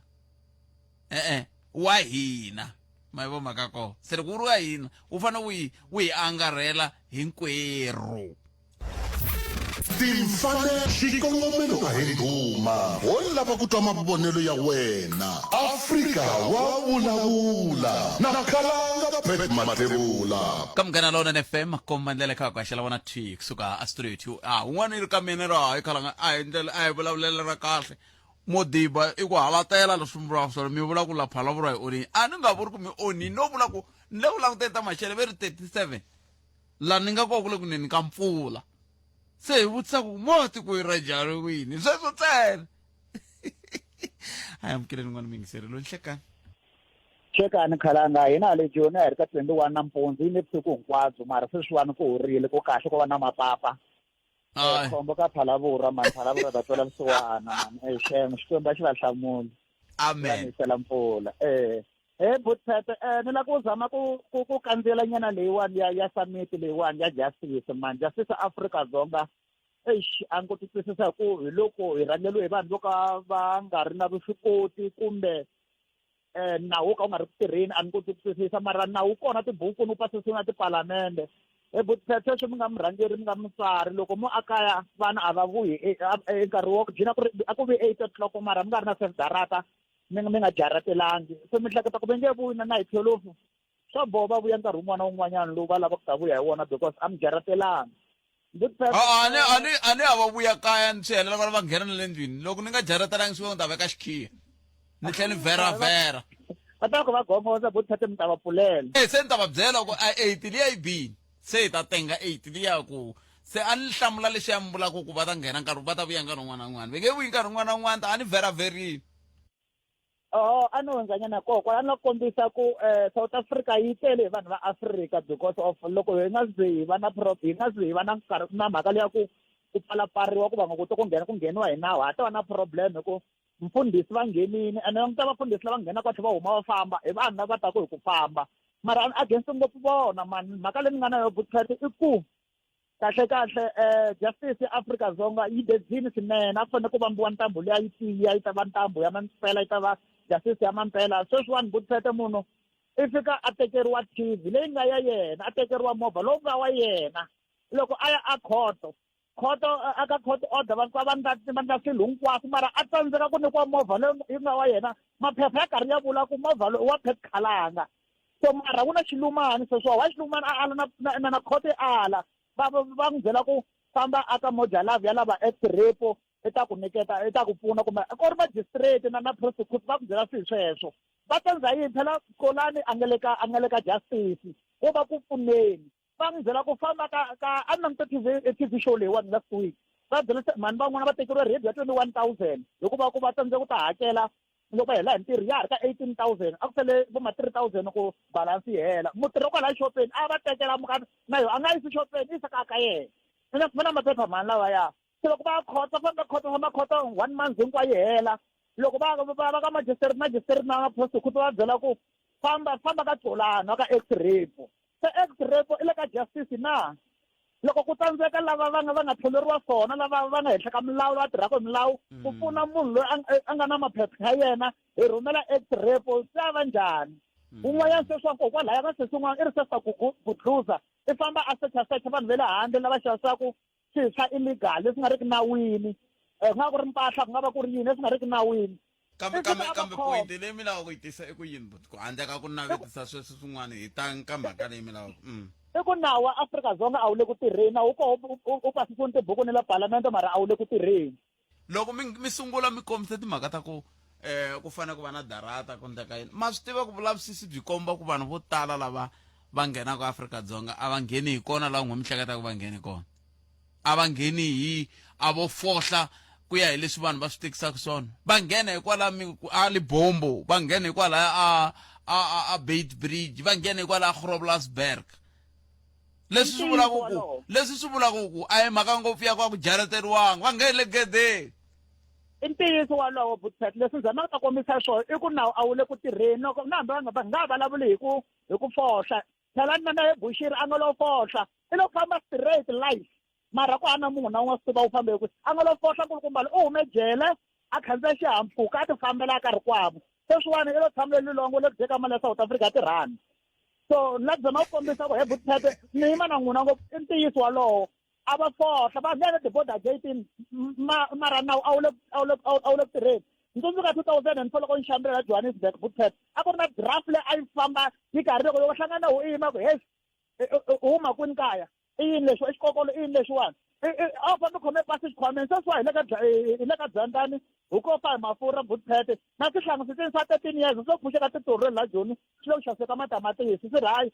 e-e wa hina ma yi vo mhaka kona se loko wu ri wa hina wu fanele wu hi wu hi angarhela hinkwerhu Timfanelo xikongomelo a hi ndhuma ho lava ku twa mavonelo ya wena Afrika wa vulavula na Khalanga Pat Mathebula ka Munghana Lonene FM komba ndlela kha ku haxela vona thwi kusuka a studio 2 a un'wana yi ri ka mina ra hayi Khalanga a hi ndlela a hi vulavulela ra kahle Modiba i ku halatela leswi mi vulaka swona mi vula ku la Phalaborwa hi onhini a ni nga vuri ku mi onhini no vula ku ni le ku languteni ta maxele ve ri 37 la ni nga kona ku le ku neni ka mpfula se hi vutisa ku mo tiko ra njhani wini sweswo ntsena a hi amukeleni n'wana muyingiseri loyi nhlekani Xekani khalanga hina hale Joni a hi ri ka 21 nampundzu yi ne vusiku hinkwabyo mara sweswiwani ku horile ku kahle ko va na mapapa Hayi. khombo ka phalavura mani phalavura ta twela vusiwana mani e xem xikwembu a xi va hlamuli amen nisela mpfula eh he butphete eh ni la ku zama ku ku ku kandziyela nyana leyiwani ya ya summit leyiwani ya justice mani justice Afrika Dzonga eish a ni koti twisisa ku hi loko hi rhangeriwe hi vanhu vo ka va nga ri na vuswikoti kumbe eh nawu wo ka wu nga ri ku tirheni a ni koti ku twisisa mara nawu kona tibuku ni wu pasisiwe na tipalamende e butphete sweswi mi nga murhangeri mi nga mutswari loko mo akaya vana a va vuyi e, e, nkarhi wo gcina ku ri a ku vi 8 o'clock mara mi nga ri na self darata mi mi nga jaratelangi se mi hleketa ku va nge vuyi na na hi 12 swa boha va vuya nkarhi wun'wana na wun'wanyana lowu va lavaka ku ta vuya hi wona because a mi jaratelangi A ni a ni a ni hava vuya kaya ni swi helela va va nghena na le ndlwini loko ni nga jaretelangi swi ni ta veka xikhiya ni tlhela ni vera vera va ta ku va gongondza butpete mi ta va pfulela e se ni ta va byela ku a eight liya yi bini se hi ta tenga eight liya ku se a ni hlamula lexi ya mi vulaka ku va ta nghena nkarhi va ta vuya nkarhi wun'wana na wun'wana va nge vuyi nkarhi wun'wana na wun'wana ta a ni vera verini oho a ni hundzanyana koho kwala ni la kombisa ku um South Africa yi tele hi vanhu va Afrika because of loko hi nga ze hi va na hi nga ze hi va na nkarhi na mhaka leya ku ku pfalapfariwa ku va nga koti ku nghena ku ngheniwa hi nawu ha ta va na problem hi ku mfundhisi va nghenini ene languta vafundhisi lava nghenaka va tlhela va huma va famba hi vanhu lava taku hi ku famba mara against ngopfu vona mani mhaka leyi ni nga na yo butpet i ku kahle kahle um justice ya Afrika-Dzonga yi dedzini swinene a ku fanele ku vambiwa ntambu liya yi tiya yi ta va ntambu ya mampela yi ta va justice ya mampela sweswiwani butpete munhu i fika a tekeriwa T_V leyi nga ya yena a tekeriwa movha lowu nga wa yena loko a ya a khoto khoto a ka court order va va ndla va ndla swilo hinkwaswo mara a tsandzeka ku nyikiwa movha loyi yi nga wa yena maphepha ya karhi ya vula ku movha loyi wa Pat Khalanga so mara wu na xilumani sweswiwa wa xilumani a ala na na na court yi ala va va va n'wi byela ku famba aka moja love ya lava ex repo i ta ku nyiketa i ta ku pfuna kumbe ku ri magistrate na na prosecute va ku byela swilo sweswo va tsandza yini phela Xolani a nga le ka a nga le ka justice wo va ku pfuneni va n'wi byela ku famba ka ka a ni langute TV TV show leyiwani last week va byela se mhani van'wana va tekeriwe radio ya 21000 hikuva ku va tsandzeka ku ta hakela loko va hela hi ntirho ya ha ri ka 18000 a ku sele vo ma 3000 ku balance yi hela mutirhi wa kwalaya xopeni a va tekela mukana na yo a nga yisi xopeni yisa ka ka yena mina mina maphepha mhani lawaya se loko va khotsa famba khotsa famba khotsa one month hinkwayo yi hela loko va va va ka magistrate magistrate na prosecutor va byela ku famba famba ka Xolani wa ka ex rape se ex rape i le ka justice na loko ku tsandzeka lava va nga va nga tholeriwa swona lava va nga henhla ka milawu lava tirhaka hi milawu ku pfuna munhu loyi a nga na maphepha ya yena hi rhumela ex rape swi ya va njhani un'wanyana sweswi wa koho kwalaya ka sesi un'wana i ri sesa gudluza i famba a secha secha vanhu va le handle lava xavisaka swilo swa illegal leswi nga riki nawini ku nga ku ri mpahla ku nga va ku ri yini leswi nga riki nawini kambe kambe kambe point leyi mi lavaka ku yi tisa i ku yini buti ku handle ka ku navetisa sweswo swin'wana hi ta ka mhaka leyi mi lavaka I ku nawu wa Afrika-Dzonga a wu le ku tirheni nawu wu koho u pasisiwile tibuku ni le palamende mara a wu le ku tirheni loko mi mi sungula mi kombisa timhaka ta ku eh ku fanele ku va na darata ku endleka yini ma swi tiva ku vulavisisi byi komba ku vanhu vo tala lava va nghenaka Afrika-Dzonga a va ngheni hi kona laha n'we mi hleketaka va ngheni kona a va ngheni hi a vo fohla ku ya hi leswi vanhu va swi tekisaka swona va nghena hikwalaho mi a Libombo va nghena hikwalaho a a a, a Beit Bridge va nghena hikwalaho a Groblersberg leswi swi vulaka ku leswi swi vulaka ku a hi mhaka ngopfu ya ku a ku jareteriwanga va nghene le gedeni i ntiyiso walowo butpet leswi ni zamaka ta kombisa swona i ku nawu a wu le ku tirheni loko na hambi va nga nga vulavuli hi ku hi ku fohla phela na na Bushiri a nga lo fohla i lo famba straight life mara ku hana munhu na un'we swi tiva u fambe ku a nga lo fohla nkulukumbalo u hume jele a khandziya xihahampfhuka a ti fambela a karhi kwavo sweswiwani i lo tshama le Lilongwe le ku dyeka mali ya South Africa ya tirhandi so na zama ku kombisa ku he butphete ni yima na n'wina ngopfu i ntiyiso walowo a va fohla va nghena ti-border gate mara nawu a wu le a wu le a wu le ku tirheni ni tsundzuka 2004 loko ni xambela la Johannesburg butphete a ku ri na draft leyi a yi famba yi karhi loko loko hlangana wu yima ku heyi u huma kwini kaya i yini lexiwa i xikokolo i yini lexiwani a wu fambi khome pasi xikhwameni sweswiwa hi le ka hi le ka dzandani hi ko fa hi mafurha butphete na swihlangu switsini swa 13 years swo pfuxeka titorweni la Joni swi le ku xaviseka matamatisi swi ri hayi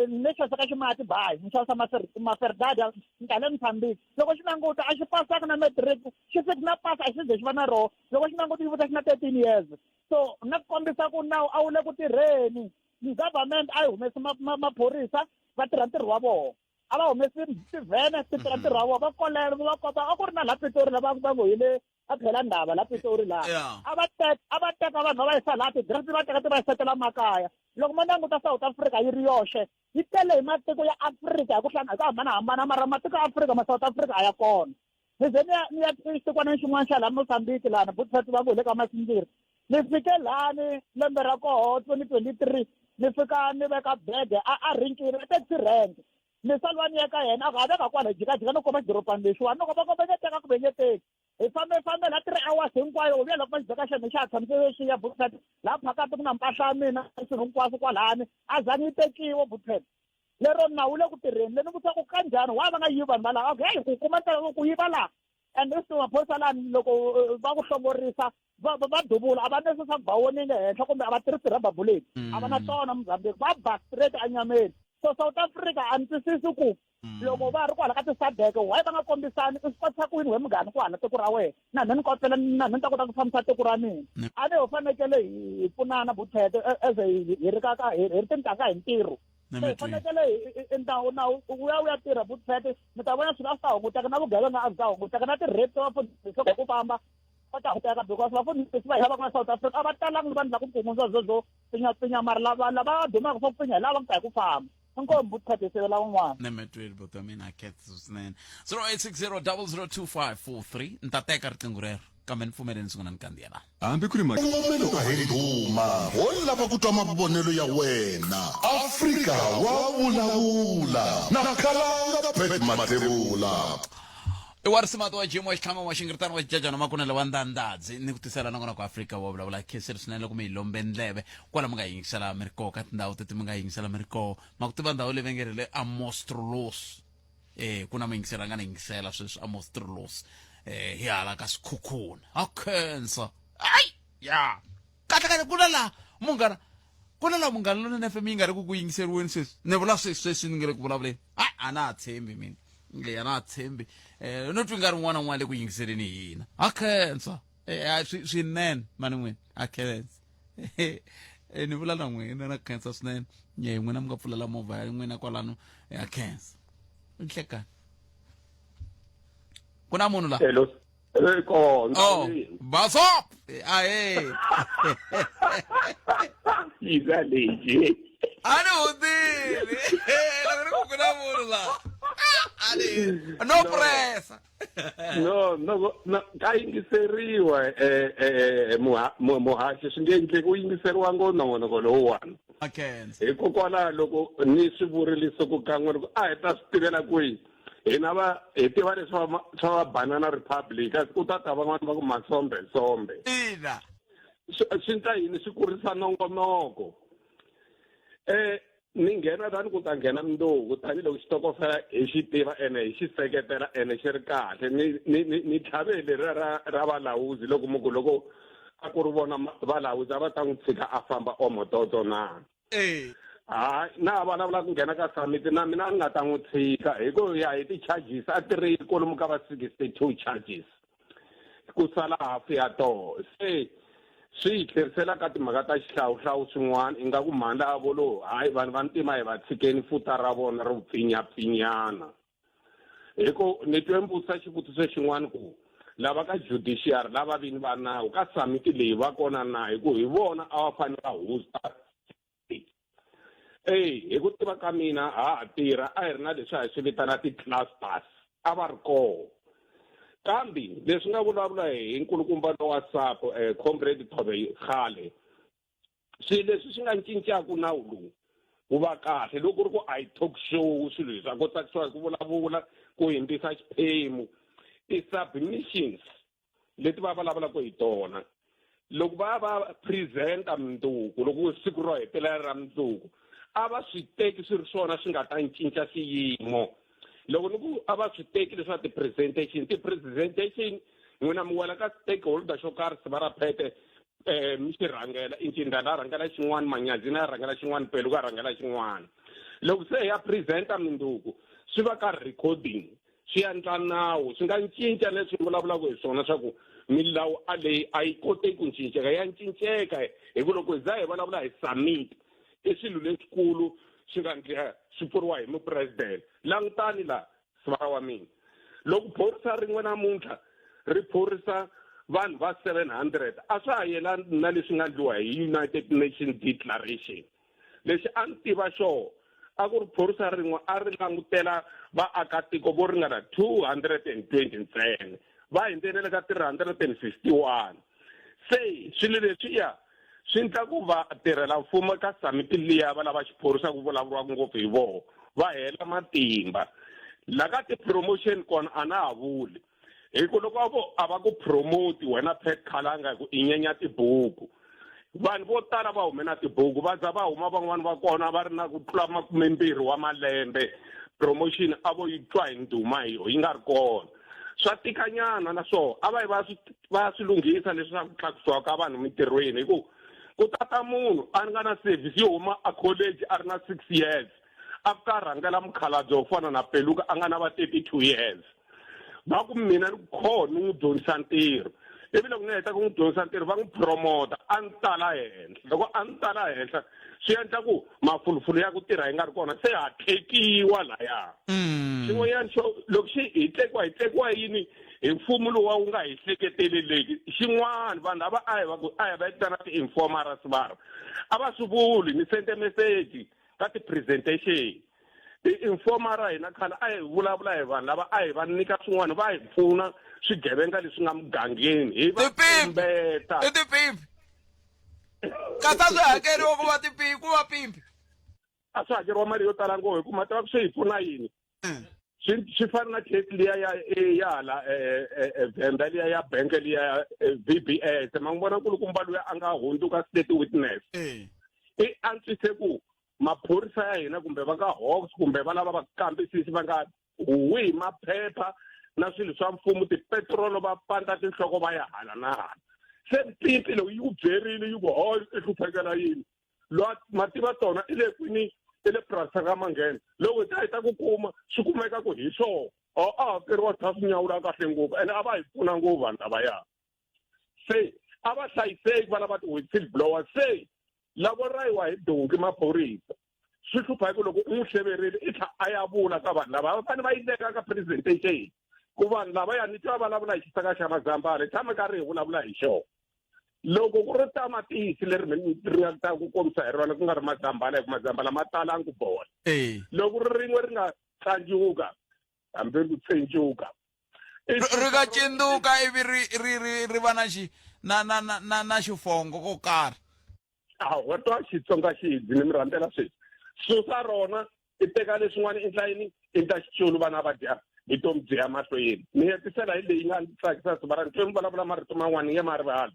ni le xaviseka ximati bayi ni xavisa maferdada ni ta le ni fambile loko xi languta a xi pasanga na matric xi fiki na pasi a xi ze xi va na roho loko xi languta xi vuta xi na 13 years so na ku kombisa ku nawu a wu le ku tirheni government a yi humesi maphorisa va tirha ntirho wa vona a va humesi tivhene ti tirha ntirho wa vona va kolela va kopa a ku ri na la Pitori lava va ngo hi le a phela ndava la Pitori laha a va teka a va teka vanhu va va yisa laha ti-draft va teka ti va yisetela makaya loko ma languta South Africa yi ri yoxe yi tele hi matiko ya Afrika hi ku hlangana hi ku hambanahambana mara matiko ya Afrika ma South Africa a ya kona ni ze ni ya ni ya xitikwana xin'wana xa laha Mozambique lana butfati va ku hi le ka Masindziri ni fike lani lembe ra koho 2023 ni fika ni veka bege a a rinkini a taxi rank ni salwa ni ya ka yena a ku a veka kwala jikajika ni komba xidorobani lexiwani ni komba komba nge teka kumbe nge teki hi fambe fambe la 3 hours hinkwayo u vuya loko xibeka xa mina xa ha tshamise leswiya butfat laha phakati ku na mpahla ya mina swilo hinkwaswo kwalani a zangi yi tekiwa butfat Lero nawu le ku tirheni le ni vutisa ku kanjhani why va nga yivi vanhu valava okay ku kuma ntsena ku yiva laha and i swi maphorisa lani loko eh, va ku hlongorisa va va duvula a va necessary ku ba warning ehenhla kumbe a va tirhisi rubber bullet a va na mm. tona mozambique va ba straight enyameni so south africa a ni twisisi ku mm. loko va ri kwala ka tisadeke why va nga kombisani i swi kotisa ku yini we munghani ku hala tiko ra wena na mhe ni kotela na mhe ni ta kota ku fambisa tiko ra mina mm. a ni ho fanekele hi pfunana buthete e, as hi ri ka hi ri tintangha hi ntirho hi fanekele nawu nawu u ya u ya tirha buthete mi ta vona swilo a swi ta hunguteka na vugevenga a byi ta hunguteka na ti-rape ta vafundhisi loko ku famba va ta hunguteka because vafundhisi va hina va nga South Africa a va talangi vanhu la ku kungunza sweswo pfinyapfinya mara lava lava dumaka swa ku pfinya hi lava ku ta hi ku famba inkomu buthete sivela un'wana nemetweli buti wa mina khetsa swinene 0860 002543 ni ta teka riqingho rero kambe ni pfumeleni sungula ni kandziyela hambi ku ri Kongomelo a hi ndhuma ho lava ku twa mavonelo ya wena Afrika wa vulavula na Khalanga Pat Mathebula. I wa risimati wa jim wa xitlhango wa xingiritano wa xijajana makunele wa ndandadzi ni ku tisela nongonoko afrika wa vulavula khenseri swinene loko mi yi lombe ndleve kwala mi nga yingisela mi ri koho ka tindhawu teti mi nga yingisela mi ri koho ma ku tiva ndhawu leyi va nge ri le amostrulos eh ku na muyingiseri a nga ni yingisela sweswi amostrulos eh hi hala ka swikhukhuna ha khensa ayi ya kahle kahle ku na laha munghana ku na laha munghana lonene fm yi nga ri ku ku yingiseriweni sweswi ni vula sweswi sweswi ni nge le ku vulavuleni hayi a na ha tshembi mina nge a na ha tshembi um no twi nga ri n'wana n'wana le ku yingiseleni hi hina ha khensa eh, swinene mani n'wina ha khensa eh, ni vula na n'wina na khensa swinene ye n'wina mi nga pfulela movha ya n'wina kwalano ya khensa nhlekani ku na munhu la Hello. Hey, kona. Oh, basop. Ahe. Yiza leyi. A ni hundzile. Loko ni ku ku na munhu la. A ni no pressa. No, no, no, ka yingiseriwa eh eh muhaxi swi nge endleki u yingiseriwa ngo nongonoko lowuwani. Okay. Hikokwalaho loko ni swi vurile siku kan'we ni ku a hi ta swi tivela kwihi hina va hi tiva leswi swa swa va banana republic kasi ku ta ta van'wana va ku masombesombe ina swi ta yini swi kurisa nongonoko eh ni nghena tani ku ta nghena mundzuku tanihiloko xitokofela hi xi tiva ene hi xi seketela ene xi ri kahle ni ni ni ni tlhave leriya ra ra valawuzi loko mu ku loko a ku ri vona valawuzi a va ta n'wi tshika a famba omototo na Eh. hayi na ha vulavula ku nghena ka summit na mina a ni nga ta n'wi tshika hi ku ya hi ti-charges a ti ri kwalomu ka va 62 charges ku sala hafu ya toho se swi hi tlherisela ka timhaka ta xihlawuhlawu swin'wana ingaku mhani la vo lo hayi vanhu va ntima hi va tshikeni futa ra vona ro pfinyapfinyana hi ku ni twe mi vutisa xivutiso xin'wana ku lava ka judiciary lava vini va nawu ka summit leyi va kona na hi ku hi vona a va fanele va hosta eyi hi ku tiva ka mina ha ha tirha a hi ri na leswi a hi swi vitana ti-clusters a va ri koho kambe leswi nga vulavula hi nkulukumba lowa sapo um eh, comrade thove khale swilo leswi swi nga cincaku nawu lowu wu va kahle loko ku ri ku a yi talk show swilo leswi a ko tsakisiwa hi ku vulavula ku hindzisa xiphemu ti-submissions leti va vulavulaka hi tona loko va va presenta mundzuku loko siku ro hetelela ra mundzuku a va swi teki swi ri swona swi nga ta cinca xiyimo loko ni ku a va swi teki leswa ti-presentation ti-presentation n'wina mi wela ka stakeholder xo karhi siva ra phete eh mi xi rhangela incindana a rhangela xin'wana manyazini a rhangela xin'wana peluka a rhangela xin'wana loko se hi ya presenta minduku swi va ka recording swi endla nawu swi nga cinca leswi vulavulaka hi swona swa ku milawu a leyi a yi koteki ku cinceka ya cinceka hi ku loko hi za hi vulavula hi summit i swilo leswikulu swi nga ndliha swi pfuriwa hi mupresidente langutani laha sivara wa mina loko phorisa rin'we namuntlha ri phorisa vanhu va 700 a swa ha yelani na leswi nga ndliwa hi united nation declaration lexi a ni tiva xoho a ku ri phorisa rin'we a ri langutela vaakatiko vo ringana 220 ntsena va hindzelele ka 361 se swilo leswiya swi endla ku va tirhela mfumo ka summit liya va lava xiphorisa ku vulavuriwaka ngopfu hi voho va hela matimba la ka ti-promotion kona a na ha vuli hi ku loko a vo a va ku promote wena Pat Khalanga hi ku i nyenya tibuku Vanhu vo tala va hume na tibuku va za va huma van'wani va kona va ri na ku tlula makumembirhi wa malembe promotion a vo yi twa hi ndhuma hi yo yi nga ri kona. Swa tikanyana na swoho a va yi va swi va ya swi lunghisa leswi swa ku tlakusiwa ka vanhu mintirhweni hi ku ku tata munhu a nga na service yo huma a college a ri na 6 years a fika a rhangela mukhalabye wo fana na Peluka a nga na va 32 years va ku mina ni kho ni n'wi dyondzisa ntirho ivi loko ni heta ku n'wi dyondzisa ntirho va n'wi promota a ni tala henhla loko a ni tala henhla swi endla ku mafulufulu ya ku tirha yi nga ri kona se ha tlekiwa laya mm. xin'wanyana xo loko xi hi tlekiwa hi tlekiwa yini hi mfumo lowa wu nga hi hleketeleleki xin'wana vanhu lava a hi va ku a hi va vitana ti-informers vara a va swi vuli ni sente meseji ka ti-presentation ti-informer ra hina khale a hi vulavula hi vanhu lava a hi va nyika swin'wana va hi pfuna swigevenga leswi nga mugangeni hi va tumbeta i tipimpi kasi a swi hakeriwa ku va tipimpi ku va pimpi a swi hakeriwa mali yo tala ngopfu hi ku ma tiva ku swi hi pfuna yini swi swi fana na case liya ya ya hala Venda liya ya bank liya ya VBS ma n'wi vona nkulukumba luya a nga hundzuka state witness i antswise ku maphorisa ya hina kumbe va ka Hawks kumbe va lava vakambisisi va nga huwi hi maphepha na swilo swa mfumo tipetirolo va pandza tinhloko va ya hala na hala se mpimpi loko yi ku byerile yi ku ho i hluphekela yini lwa mativa tona i le kwini i le purasini ra manghena loko hi ta hi ta ku kuma swi kumeka ku hi swona o a hakeriwa swi swi nyawula kahle ngopfu ene a va hi pfuna ngopfu vanhu lavaya se a va hlayiseki va lava ti-whistle blower se lavo rayiwa hi donki maphorisa swi hlupha hi ku loko u n'wi hleverile i tlha a ya vula ka vanhu lava va fanele va yi veka ka presentation ku vanhu lavaya ni twa vulavula hi xisaka xa mazambani tshama karhi hi vulavula hi xona loko ku ri tamatisi leri ri nga ta ku kombisa hi rona ku nga ri mazambala hi ku mazambala ma talangi ku bola loko ri rin'we ri nga tsanjuka hambi ku tsenjuka ri nga cinduka ivi ri ri ri ri va na xi na na na na na xifongo ko karhi a wa twa xitsonga xidzi ni mi rhandzela sweswi susa rona i teka leswin'wana i ndla yini i ndla xiculu vana va dya vutomi byi ya mahlweni ni hetisela hi leyi nga ndzi tsakisa siva ra ni vulavula marito man'wana ni nge ma rivali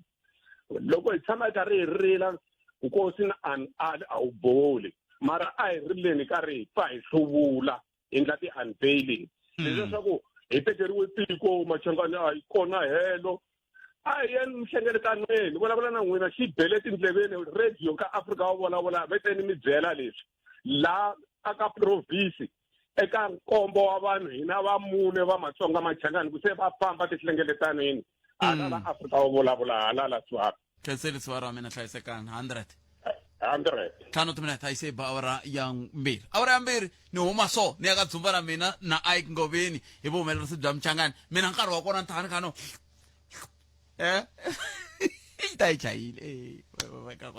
loko hi tshama hi karhi hi rila nkosi na an ali a wu boli mara a hi rileni karhi hi pfa hi hluvula hi ndla ti-unveiling leswaku hi tekeriwe tiko machangani a yi kona helo a hi yeni mhlengeletanweni vulavula na n'wina xi bele tindleveni radio ka Afrika wa vulavula veteni mi byela leswi la aka province eka nkombo wa vanhu hina va mune va matsonga machangani ku se va famba tihlengeletanweni hala la Afrika wa vulavula hala la swara khenseli siwara wa mina hlayisekani 100 100 ntlhanu timinete a yi se ba awara ya mbirhi awara ya mbirhi ni huma so ni ya ka dzumba ra mina na ike ngoveni hi vuhumelerisi bya mchangani mina nkarhi wa kona ni tshama ni kha no eh yi ta yi chayile eh,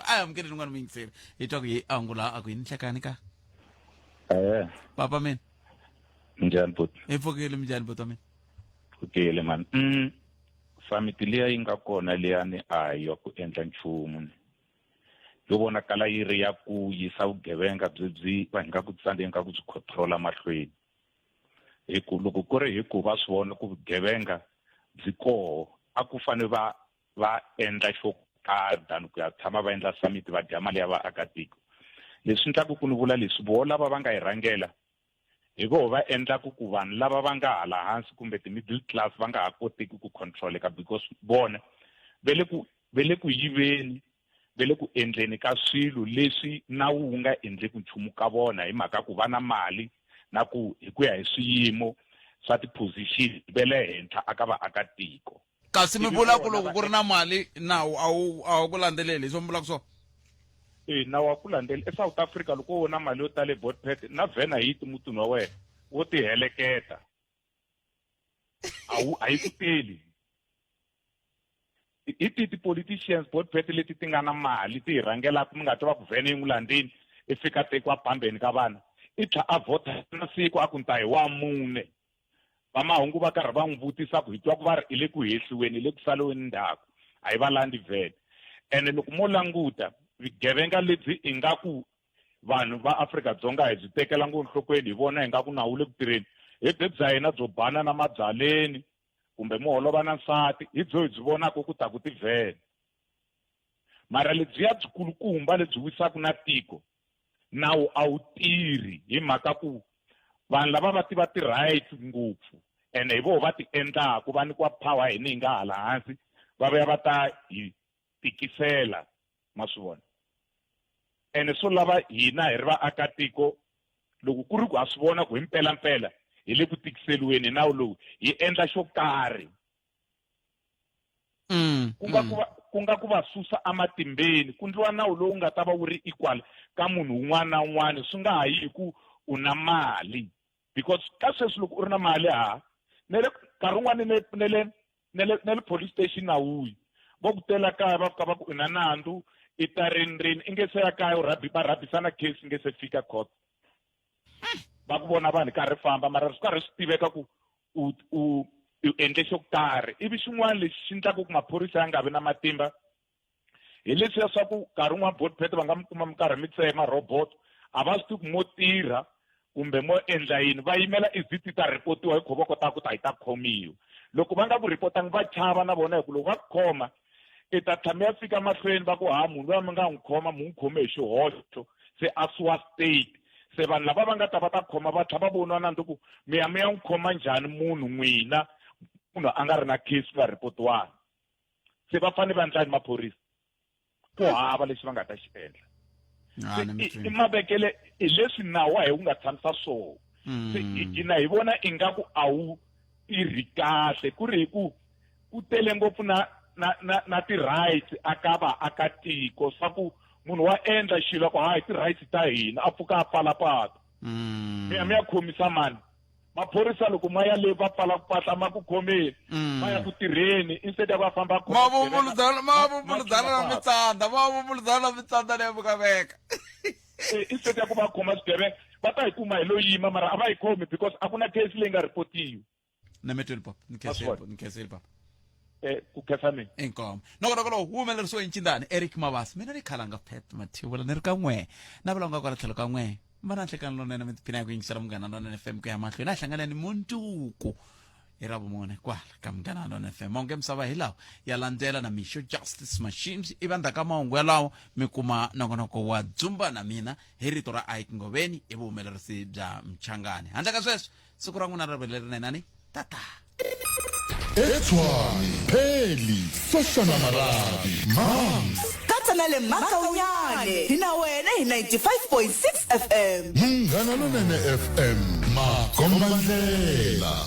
a amukeli rin'wana muyingiseri hi twa ku yi angula a ku yini nhlekani ka Eh, papa mina njhani buti? hi pfukile minjhani buti wa mina Pfukile man. Summit liya yi nga kona liyani a hi ya ku endla nchumu. Yo vonakala yi ri ya ku yisa vugevenga byi byi va hi nga ku tsandzeka ku byi control mahlweni. Hi ku loko ku ri hi ku va swi vona ku vugevenga byi koho a ku fane va va endla xo karhi than ku ya tshama va endla summit va dya mali ya vaakatiko. Leswi endlaka ku ni vula leswi voho lava va nga yi rhangela hi voho va endlaku ku vanhu lava va nga hala hansi kumbe ti-middle class va nga ha koteki ku controleka because vona ve le ku ve le ku yiveni ve le ku endleni ka swilo leswi nawu wu nga endleki nchumu ka vona hi mhaka ku va na mali na ku hi ku ya hi swiyimo swa ti-position ve le henhla aka vaakatiko kasi mi vula ku loko ku ri na mali nawu a wu a wu ku landzeleli hi swo mi vulaka swona e nawu wa ku landzela eSouth Africa loko wo na mali yo tala eBotpet na vhena yi ti mutini wa wena wo ti heleketa a wu a yi ku teli hi ti ti-politicians Botpet leti ti nga na mali ti hi rhangelaka mi nga twa va ku vhene yi n'wi landzeni i fika tekiwa pambeni ka vana i tlha a vhota na siku a ku ni ta hi wa mune vamahungu va karhi va n'wi vutisa ku hi twa ku va ri i le ku hehliweni i le ku saliweni ndzhaku a yi va landzi vhele ene loko mo languta vugevenga lebyi ingaku vanhu va Afrika-Dzonga hi byi tekela ngopfu enhlokweni hi vona ingaku nawu wu le ku tirheni hi bye bya hina byo bana na mabyaleni kumbe mo holova na nsati hi byo hi byi vonaka ku ta ku tivhele Mara lebyiya byikulukumba lebyi wisaka na tiko, nawu a wu tirhi hi mhaka ku vanhu lava va tiva ti-rights ngopfu ene hi voho va ti endlaku, va nyikiwa power hi ni hi nga hala hansi, va vuya va ta hi tikisela, ma swi vona. Ene swo lava hina hi ri vaakatiko, loko ku ri ku ha swi vona ku hi mpelampela hi le ku tikiseliweni hi nawu lowu, hi endla xo karhi. Ku nga ku va, ku nga ku va susa ematimbeni, ku ndliwa nawu lowu nga ta va wu ri equal ka munhu un'wana na un'wana, swi nga ha yi hi ku u na mali. Because ka sweswi loko u ri na mali ha, ne le nkarhi wun'wani ne, ne le, ne le, ne le police station a wu yi. Vo ku tela kaya va fika va ku u na nandzu, i ta rini rini, i nge se ya kaya u rhabi, va rhabisana case i nge se fika court. Va ku vona vanhu karhi famba, mara swi karhi swi tiveka ku u, u, u endle xo karhi. Ivi xin'wana lexi xi endlaka ku maphorisa ya nga vi na matimba hi leswiya swa ku nkarhi wun'wana Botpet va nga mi kuma mi karhi mi tsema robot, a va swi tivi ku mo tirha kumbe mo endla yini, va yimela izi ti ta repotiwa hi kho va kotaka ku ta hi ta khomiwa. Loko va nga ku repotangi va chava na vona, hi ku loko va ku khoma i ta tlhela mi ya fika mahlweni va ku ha munhu luya mi nga n'wi khoma mi n'wi khome hi xihoxo, se a suwa state. Se vanhu lava va nga ta va ta khoma va tlhela va voniwa nandzu ku mi ya mi ya n'wi khoma njhani munhu n'wina, munhu a nga ri na case ku nga repotiwanga. Se va fanele va endla yini maphorisa? Ku hava lexi va nga ta xi endla. Ah, ni mi I twile. mavekele hi leswi nawu wa hi wu nga tshamisa swona. Se hi gcina hi vona ingaku a wu tirhi kahle, ku ri hi ku ku tele ngopfu na na na na ti-rights aka vaakatiko, swa ku munhu wa endla xilo a ku hayi ti-rights ta hina, a pfuka a pfala patu. Mi ya mi ya khomisa mani? Maphorisa loko ma ya le va pfala ku patla ma ku khomeni, ma ya ku tirheni instead ya ku va famba khoma Ma swigevenga, vumbuludzana, ma ma vumbuludzana ma na mitsandza, ma vumbuludzana na mitsandza leyi vekaveka. Instead ya ku va khoma swigevenga, va ta hi kuma hi lo yima, mara a va hi khomi because a ku na case leyi nga repotiwa. Na mi twile papa, ni Ma swi khensile vona. papa, ni khensile papa. Ku khensa mina. Inkomo. Nongonoko lowu wu humelerisiwe hi Ncindani Eric Mabasa. Mina ni Khalanga Pat Mathivula ni ri ka n'we. Na valonga kwala tlhelo ka n'we. Va na nhlekani lonene mi tiphina hi ku yingisela Munghana Lonene FM ku ya mahlweni. A hi hlanganeni mundzuku hi Ravumune kwala ka Munghana Lonene FM. Mahungu ya misava hi lawa ya landzela na Mixo Justice Machines. Ivi endzhaku ka mahungu yalawo mi kuma nongonoko wa Dzumba na mina hi rito ra Ike Ngoveni hi vuhumelerisi bya Mchangani. Handle ka sweswo, siku ra n'wina ra ve lerinene ni tata. Etshwane, Pheli, Soshana Marabi, Mams. Katsa na le Makaunyane hi na wena hi 95.6 FM. Munghana Lonene FM, makombandlela.